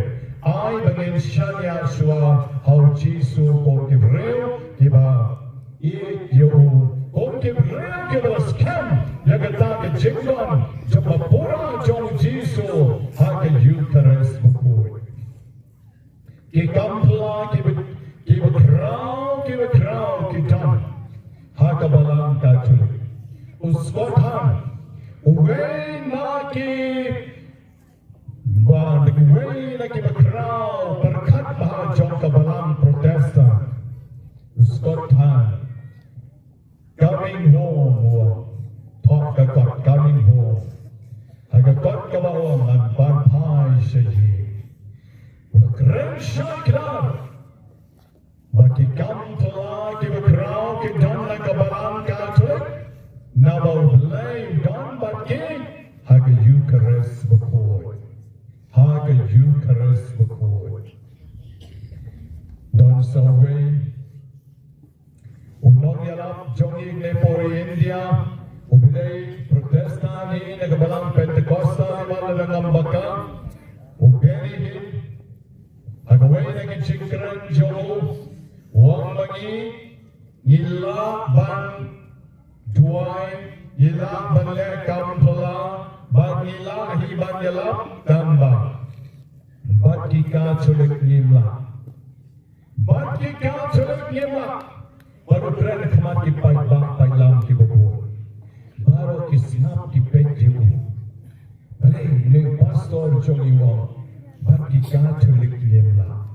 ai ba ngin shaniah shuwa ha U Jisu kum ki briew kiba ïeit ïa u, kum ki briew kiba la skhem ïa kata ka jingdon jong ba pura jong U Jisu ha ka Eucharist bakhuid. Ki kam phla kiba, kiba khraw, kiba khraw ki don ha ka balang Katholik. U Scott Hahn, uwei na ki, ba, uwei na kiba khraw pyrkhat bha jong ka balang Protestant. U Scott Hahn, Coming home, u ong. Thoh ka kot coming home. Ha ka kot kaba u ong ngan ban phai sha ïing. U la kren shai kdar ba ki kam phla kiba khraw ki don na ka balang Katholik, naba U Blei u don bad ki ha ka Eucharist bakhuid. Ha ka Eucharist bakhuid. Don sa uwei u nongïalap jong ngi na Puri India, uba dei Protestant hi na ka balang Pentecostal, man la dang ngam baka, u Benny Hinn, ha kawei na ki jingkren jong u, u ong ba ngi, ngi lah ban duwai, ngi lah ban leh kam phla, bad ngi lah hi ban ïalap tang ba, bad ki Katholik ngim lah. Bad ki Katholik ngim lah. Bad u kren ha khmat ki paidbah paidlam kiba bun. Baroh ki sngap ki peit ïa u. Balei une u pastor jong ngi u ong bad ki Katholik ngim lah.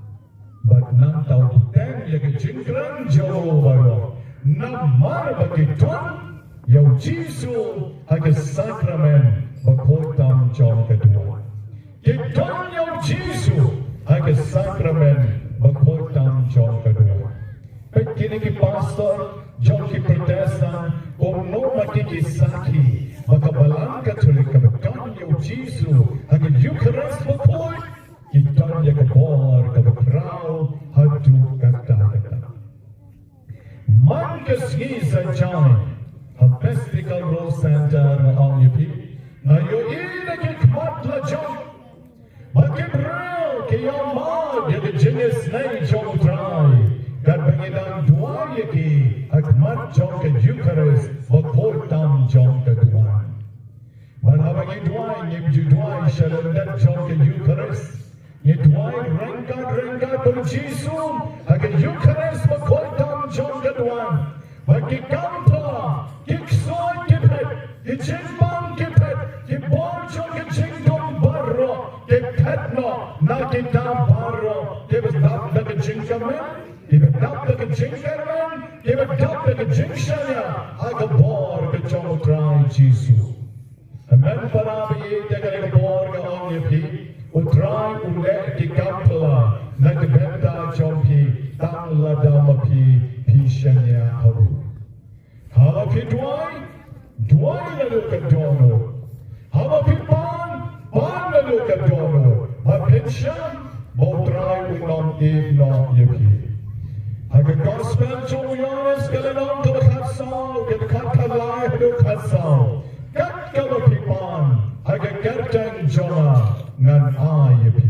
Bad nangta u bteng ïa ka jingkren jong u bad u ong, namar ba ki don ïa U Jisu ha ka sakramen bakhuid tam jong ka duwan. Ki don ïa U Jisu ha ka sakramen bakhuid tam jong ka duwan. Peit kine ki pastor jong ki Protestant, kumno ma ki ki sakhi ba ka balang Katholik kaba don ïa U Jisu ha ka Eucharist bakhuid, ki don ïa ka bor kaba khraw haduh katta katta. Man ka sngi Saitjaiñ, ha Festival Rose Center nga ong ïa phi, nga ïohi na ki khmat la jong ba ki briew ki ïohmad ïa ka jingisynei jong U Trai, katba ngi dang duwai ïa ki ha khmat jong ka Eucharist bakhuid tam jong ka duwan. Bad haba ngi duwai, ngim ju duwai sha lyndet jong ka Eucharist. Ngi duwai ryngkat ryngkat bad U Jisu ha ka Eucharist bakhuid tam jong ka duwan. Bad ki kam phla, ki ksuid ki phet, ki jingpang ki phet, ki bor jong ka jingdum baroh ki phet noh na kita baroh kiba dap da ka jingkmen, kiba dap da ka jingkyrmen, kiba dap da ka jingshaniah ha ka bor ka jong U Trai Jisu. Hynmen para ba ïeit, ïa kane ka por nga ong ïa phi, U Trai u leh ki kam phla na ka bynta jong phi tang lada ma phi phi shaniah ha u. Haba phi duwai, duwai naduh ka dohnud. Haba phi pan, pan naduh ka dohnud. Ba phin Shem ba U Trai un ym ïehnoh ïa phi. Ha ka Gospel jong u Ïoannis ka lynnong kaba khatsaw, ka dkhot khatlai haduh khatsaw. Kat kaba phi pan ha ka kyrteng jong nga ngan ai ïa phi.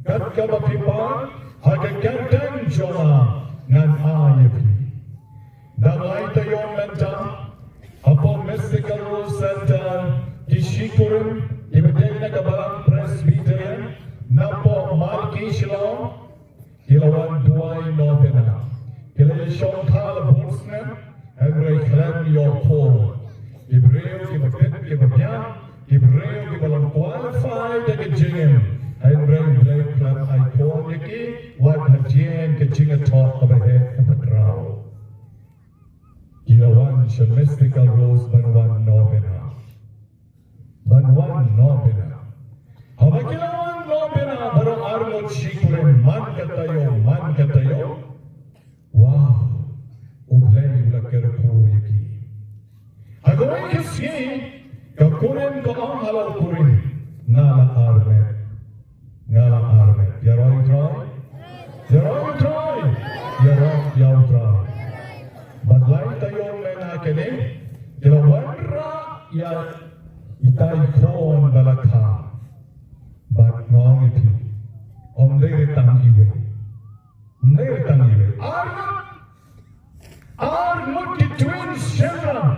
Kat kaba phi pan ha ka kyrteng jong nga ngan ai ïa phi. Dang lai taïew mynta, hapoh Mystical Rose Center, ki shikurim kiba dei na ka Balang Presbyterian napoh Malki Shillong, ki la wan duwai novena. Ki la ïashong kha la bun snem, hynrei khlem ïoh khun. Ki briew kiba bit kiba biang, ki briew kiba long qualified da ka jingim, hynrei U Blei u khlem ai khun ïa ki, wat hadien ka jingïathoh kaba heh kaba khraw. Ki la wan sha Mystical Rose ban wan novena. Ban wan novena. Haba ki la wan novena baroh arngut shikurim man ka taïew, man ka taïew. Wow. U Blei u la kyrkhu ïa ki. Ha kawei ka sngi ka kurim ka ong ha la u kurim, nga la armet. Nga la armet. Ïaroh ïa U Trai. Ïaroh ïa U Trai. Ïaroh ïa U Trai. Bad lai taïew mynta kane, ki la wanrah ïa itai i khun ba la kha. Bad nga ong ïa phi, ym dei re tang iwei. Ym dei re tang iwei. Arngut. Arngut ki twins shynrang.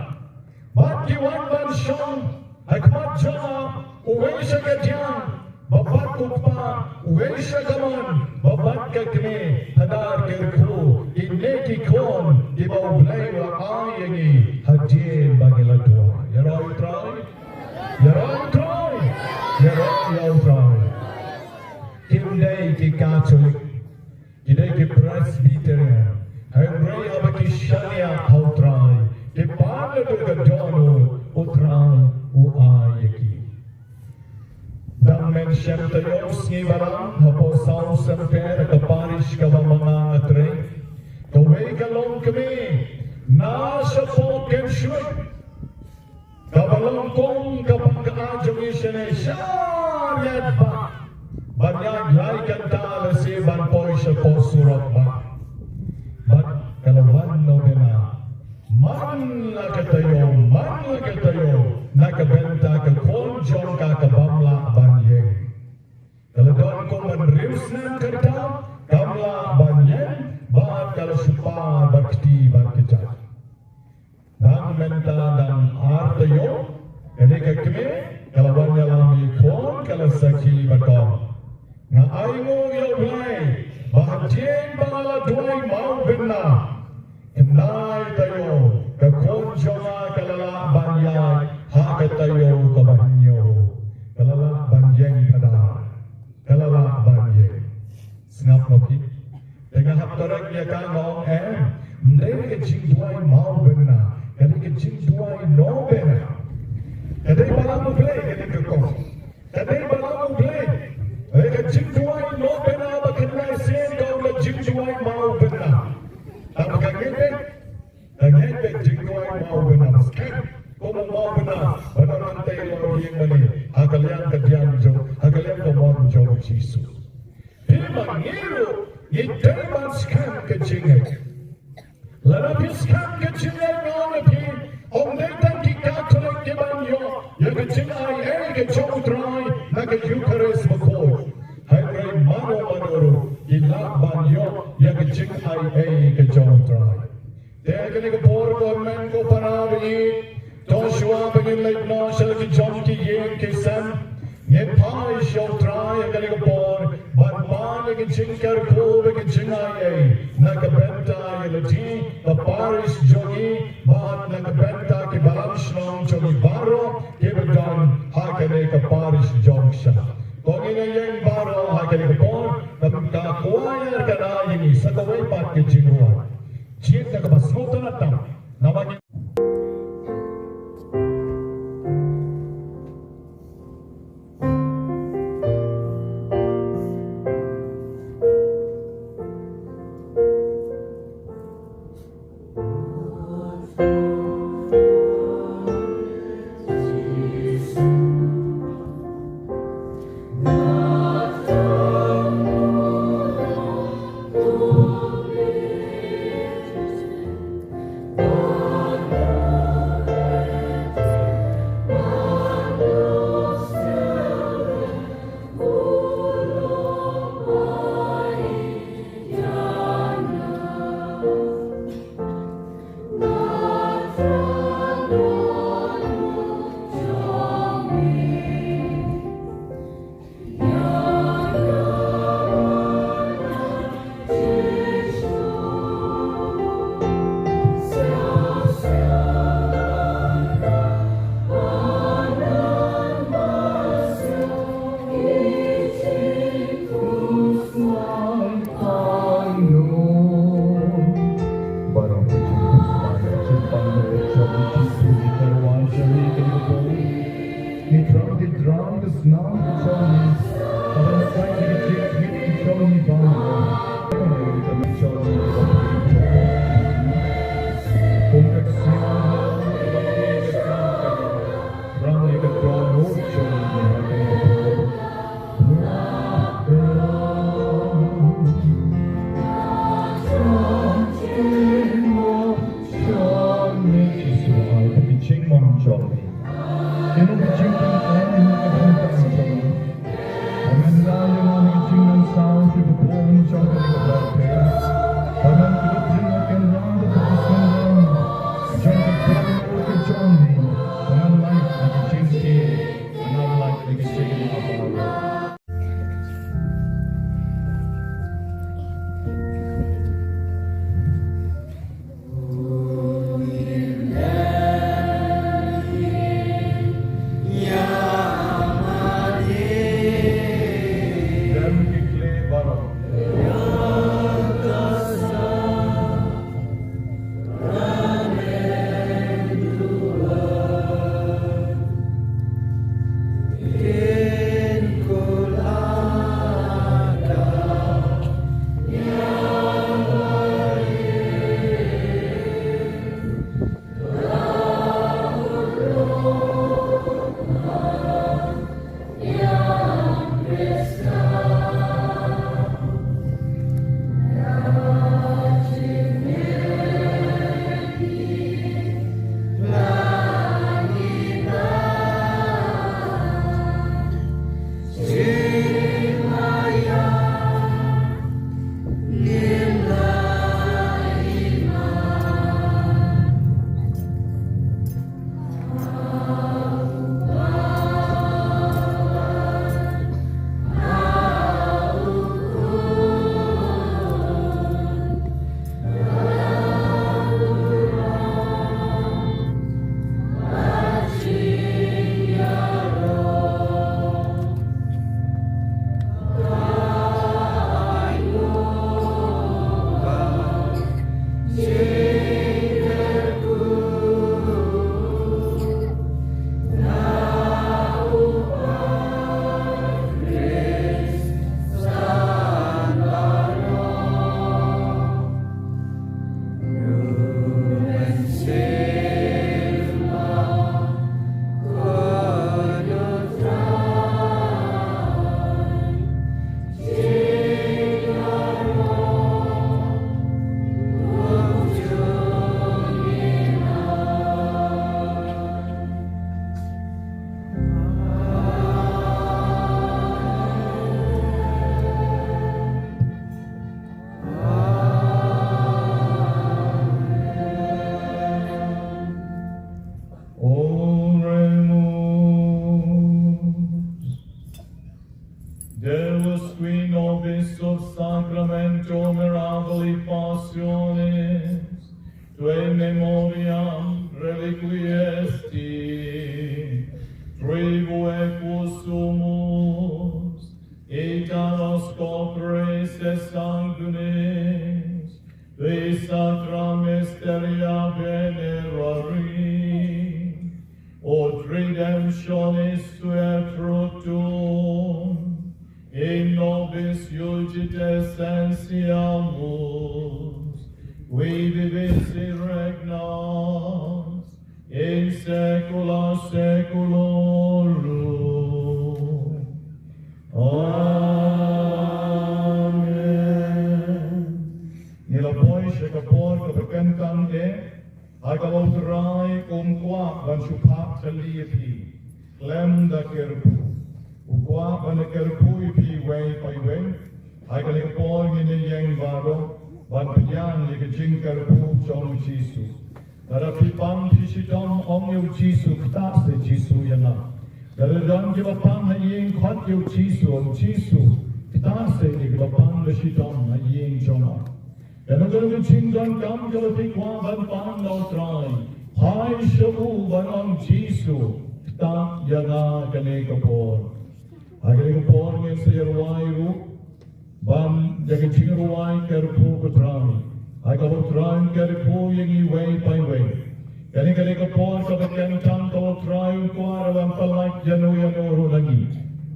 Bad ki wan ban shong ha khmat jong nga, uwei sha ka diang ba bad u kpa, uwei sha ka mon ba bad ka kmie. Hadar kyrkhu ine ki khun kiba U Blei u la ai ïa ngi hadien ba ngi la duwai. Ïaroh ïa U Trai. Ïaroh ïa U Trai. Ïaroh ïa U Trai. Kim dei ki Katholik. Ki dei ki Presbyterian. Hynrei haba ki shaniah ha U Trai, ki pan naduh ka dohnud, U Trai u ai ïa ki. Dang mynshwa taïew sngi Balang, hapoh South Sempeh, ka parish kaba ma nga nga trei, kawei ka longkmie na shapoh Kynshwit. Kaba long kum ka pang ka jong ngi shane, shariat ba ban ïaid lai kynta lehse ban poi shapoh surok ba. Bad ka la wan novena man la ka taïew, man la ka taïew, na ka bynta ka khun jong ka kaba ym lah ban ïeng. Ka la don kum hynriew snem kata kam lah ban ïeng, bad ka la shu par bad kti bad kjat. Dang mynta dang ar taïew, kane ka kmie ka la wan ïalam ïa i khun, ka la sakhi bad ka ong, nga ainguh ïa U Blei ba hadien ba nga la duwai maw bynna, khyndai taïew ka khun jong nga ka la lah ban ïaid ha ka taïew kaba hynñiew, ka la lah ban ïeng phadar. Ka la lah ban ïeng. Sngap ma phi. Te nga hap korek ïa ka, nga ong em, ym dei ka jingduwai maw bynna, ka dei ka jingduwai novena. Ka dei Balang U Blei, ka dei ka kong. Ka dei Balang U Blei. Ka dei ka jingduwai novena ba khyndai sien ka ong ka jingduwai maw bynna. Tang ba ka ngeit beit. Ka ngeit beit jingduwai maw bynna, ba skhem kum u maw bynna ba don hangtei lor ïing mane, ha ka liang ka diang jong, ha ka liang ka mon jong u Jisu. Phi ma ngi ruh ngi dei ban skhem ka jingngeit. Lada phi skhem ka jingngeit, nga ong ïa phi, ym dei tang ki Katholik ki ban ïoh ïa ka jingaiei ka jong U Trai na ka Eucharist bakhuid. Hynrei mano mano ruh ki lah ban ïoh ïa ka jingaiei ka jong U Trai. Te ha kane ka por ko hynmen ko para ba ïeit, to shuwa ba ngin leit noh sha la ki jong ki ïing ki sem, ngin phai sha U Trai ha kane ka por ban pan ïa ka jingkyrkhu bad ka jingaiei na ka bynta ïa lade, ka parish jong ngi, bad na ka bynta ki balang shnong jong ngi baroh kiba don ha kane ka parish jong ngi. Ko ngin ïeng baroh ha kane ka por, ka choir ka dei ïa ngi sa kawei pat ka jingrwai. Jied da kaba sngewtynnat tam. Namar ngi Ngi thrang ki thrang ki snam ki jong ngi. Haba ngi sait ki jingkit ki jong ngi baroh. Ki jong ngi. Kum ka ksiang, thrang ïa ka dohnud jong ngi ha kane ka por. Jong ngi, Jisu ai ki jingmong jong ngi. Ïa ka jingpyntang, ïa ka jingpyntang jong ngi. Amen. La ïa ngi ka jingpyntang sha ka bun jong ka ri ka pyrthei. Amen. Ka jingpyntang ka jong ngi. Jong ka pyrthei ka jong ngi. Amen. Like ka jingpyntang. Amen. Like ka jingpyntang. Oremus. Deus, qui nobis sub sacramento mirabili passionis tuae memoriam reliquiesti tribuequo sumus, ita nos copres et sanguinis, qui sacra mysteria venerari, ut redemptionis tuae fructum, in nobis iudice scientia mus, qui vivis et regnas in saecula saeculorum. Amen. Ngi la poi sha ka por kaba kongsan eh, ha kaba U Trai um kwah ban shu phah tylli ïa phi khlem da kyrpad. U kwah ban da kyrpad ïa phi iwei pa iwei. Ha kane ka por ngin ïeng baroh ban pdiang ïa ka jingkyrpad jong U Jisu. Lada phi pang phi shitom, ong ïa U Jisu, ktah seh Jisu ïa nga. Lada don kiba pang ha ïing, khot ïa U Jisu, ong Jisu, ktah seh ïa kiba pang ba shitom ha ïing jong nga. Lada don ka jingdonkam kaba phi kwah ban pan na U Trai, phai sha u ban ong, Jisu, ktah ïa nga kane ka por. Ha kane ka por ngin sa ïarwai ruh ban ïa ka jingrwai kyrpad ka U Trai. Ha kaba U Trai un kyrpad ïa ngi iwei pa iwei. Kane ka dei ka por kaba kyrpang ka, ko Trai, u kwah ban pyllait ïa no ïa no ruh na ngi.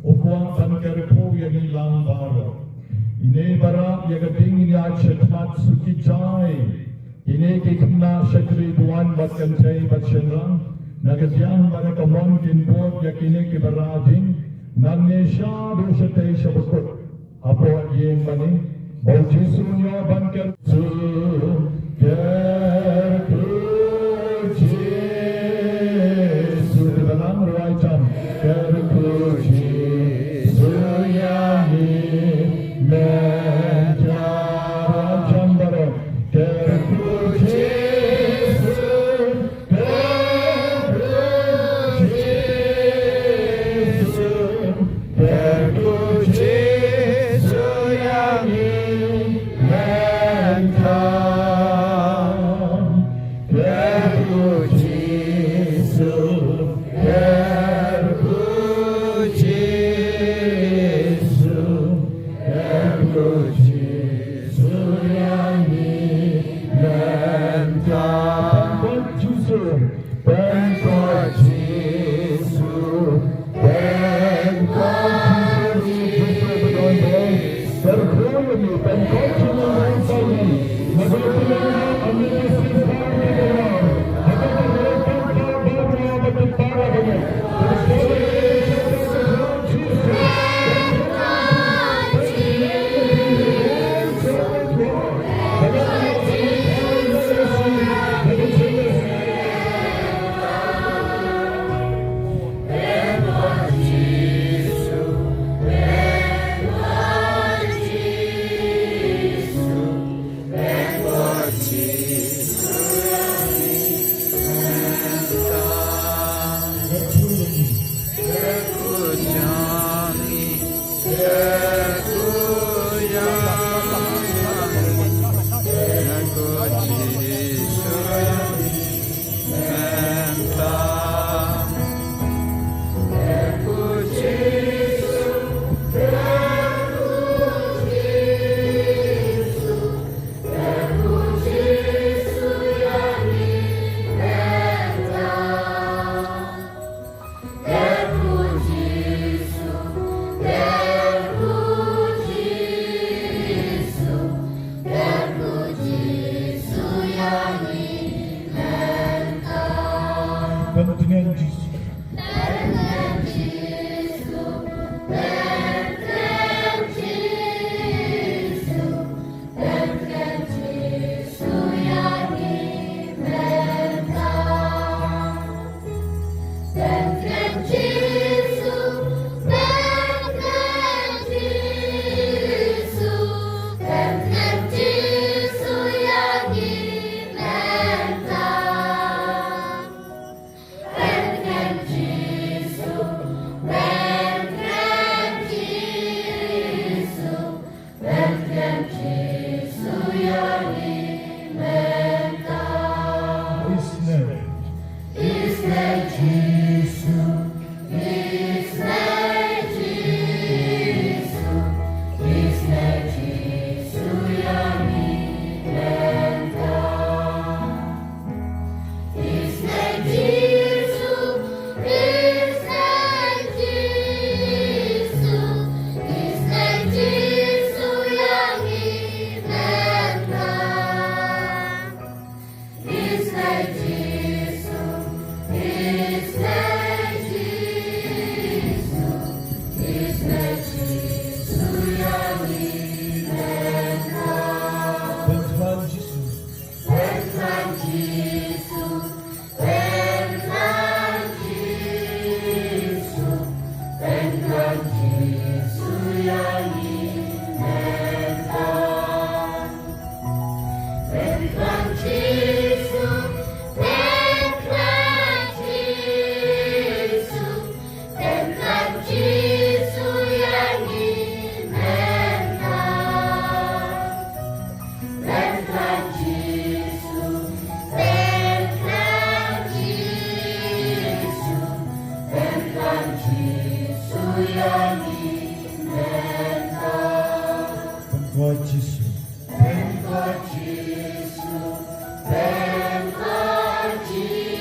U kwah ban kyrkhu ïa ngi lang baroh. Ine i barabor ïa ka ding ïa sha khmat suki jai. Kine ki khynnah shakri duwan bad kynthei bad shynrang, na ka jiang bad na ka mon kin bud ïa kine ki barabor ding, nangne shaduh shatei sha bakut. Hapoh ïing mane, ba u Jisu un ïoh ban kyrkhu, kyrkhu Jisu. Te balang ruh ai jam, kyrkhu Jisu ïa ngi mynta. Ruh ai jam baroh, kyrkhu Jisu. Pynkoit Jisu, pynkoit Jisu, pynkoit Jisu. Pynkoit Jisu.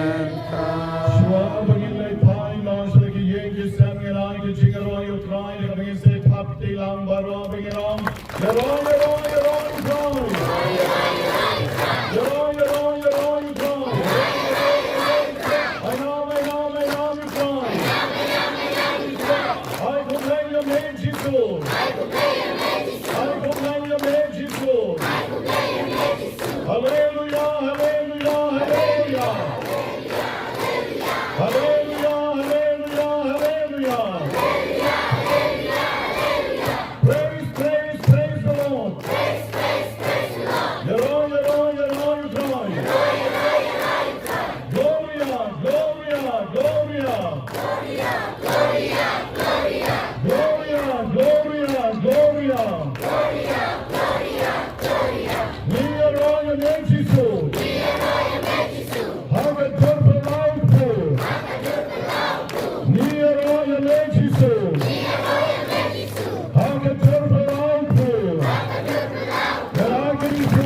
Shuwa ba ngin leit phai noh sha ki ïing ki sem, ngin ai ka jingïaroh ïa U Trai, da kaba ngin sa thap kti lang baroh, ba ngin ong: Ïaroh, ïaroh, ïaroh ïa U Trai. Ïaroh, ïaroh, ïaroh ïa U Trai. Ainam, ainam, ainam ïa U Trai. Ai khublei ïa me Jisu. Ai khublei ïa me Jisu. Haleluia, haleluia, haleluia. Haleluia, haleluia, haleluia. Praise, praise, praise the Lord. Ïaroh, ïaroh, ïaroh ïa U Trai. Gloria, gloria, gloria. Gloria, gloria, gloria. Ngi ïaroh ïa me Jisu. Ha ka dur ba la u kpu. Ngi ïaroh ïa me Jisu. Ha ka dur ba la u kpu. Ngi ïaroh ïa me Jisu.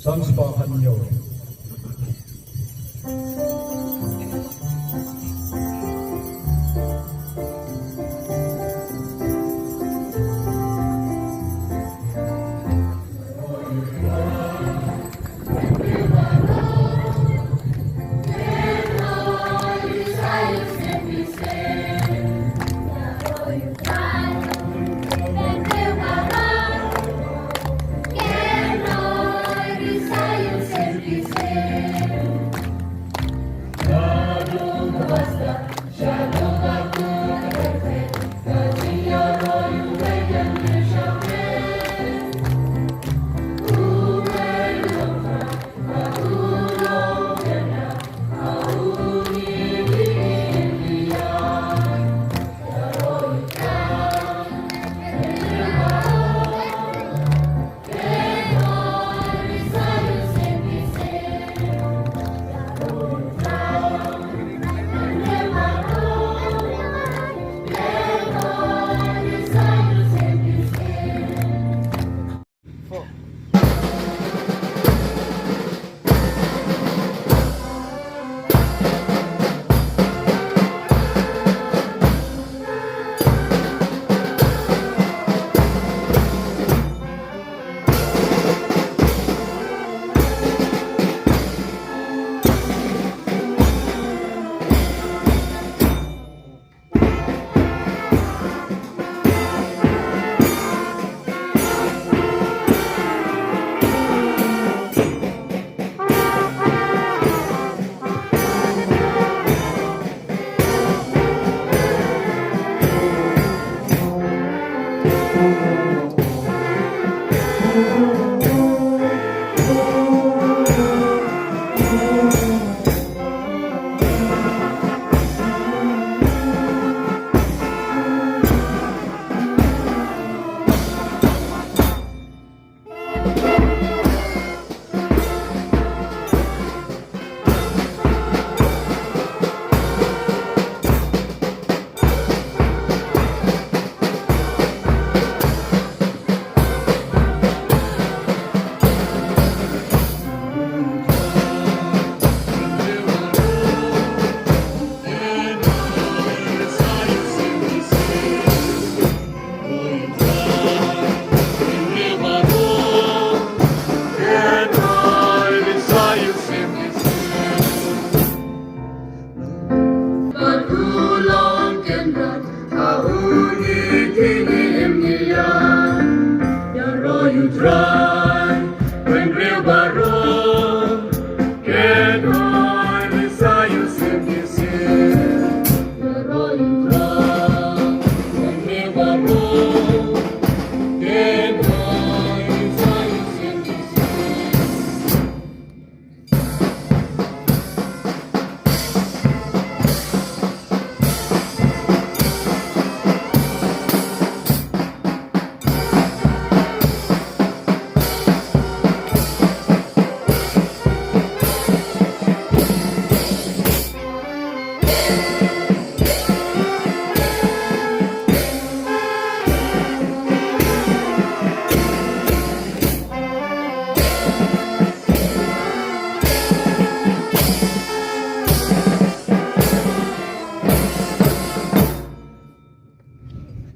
San spah hynñiew.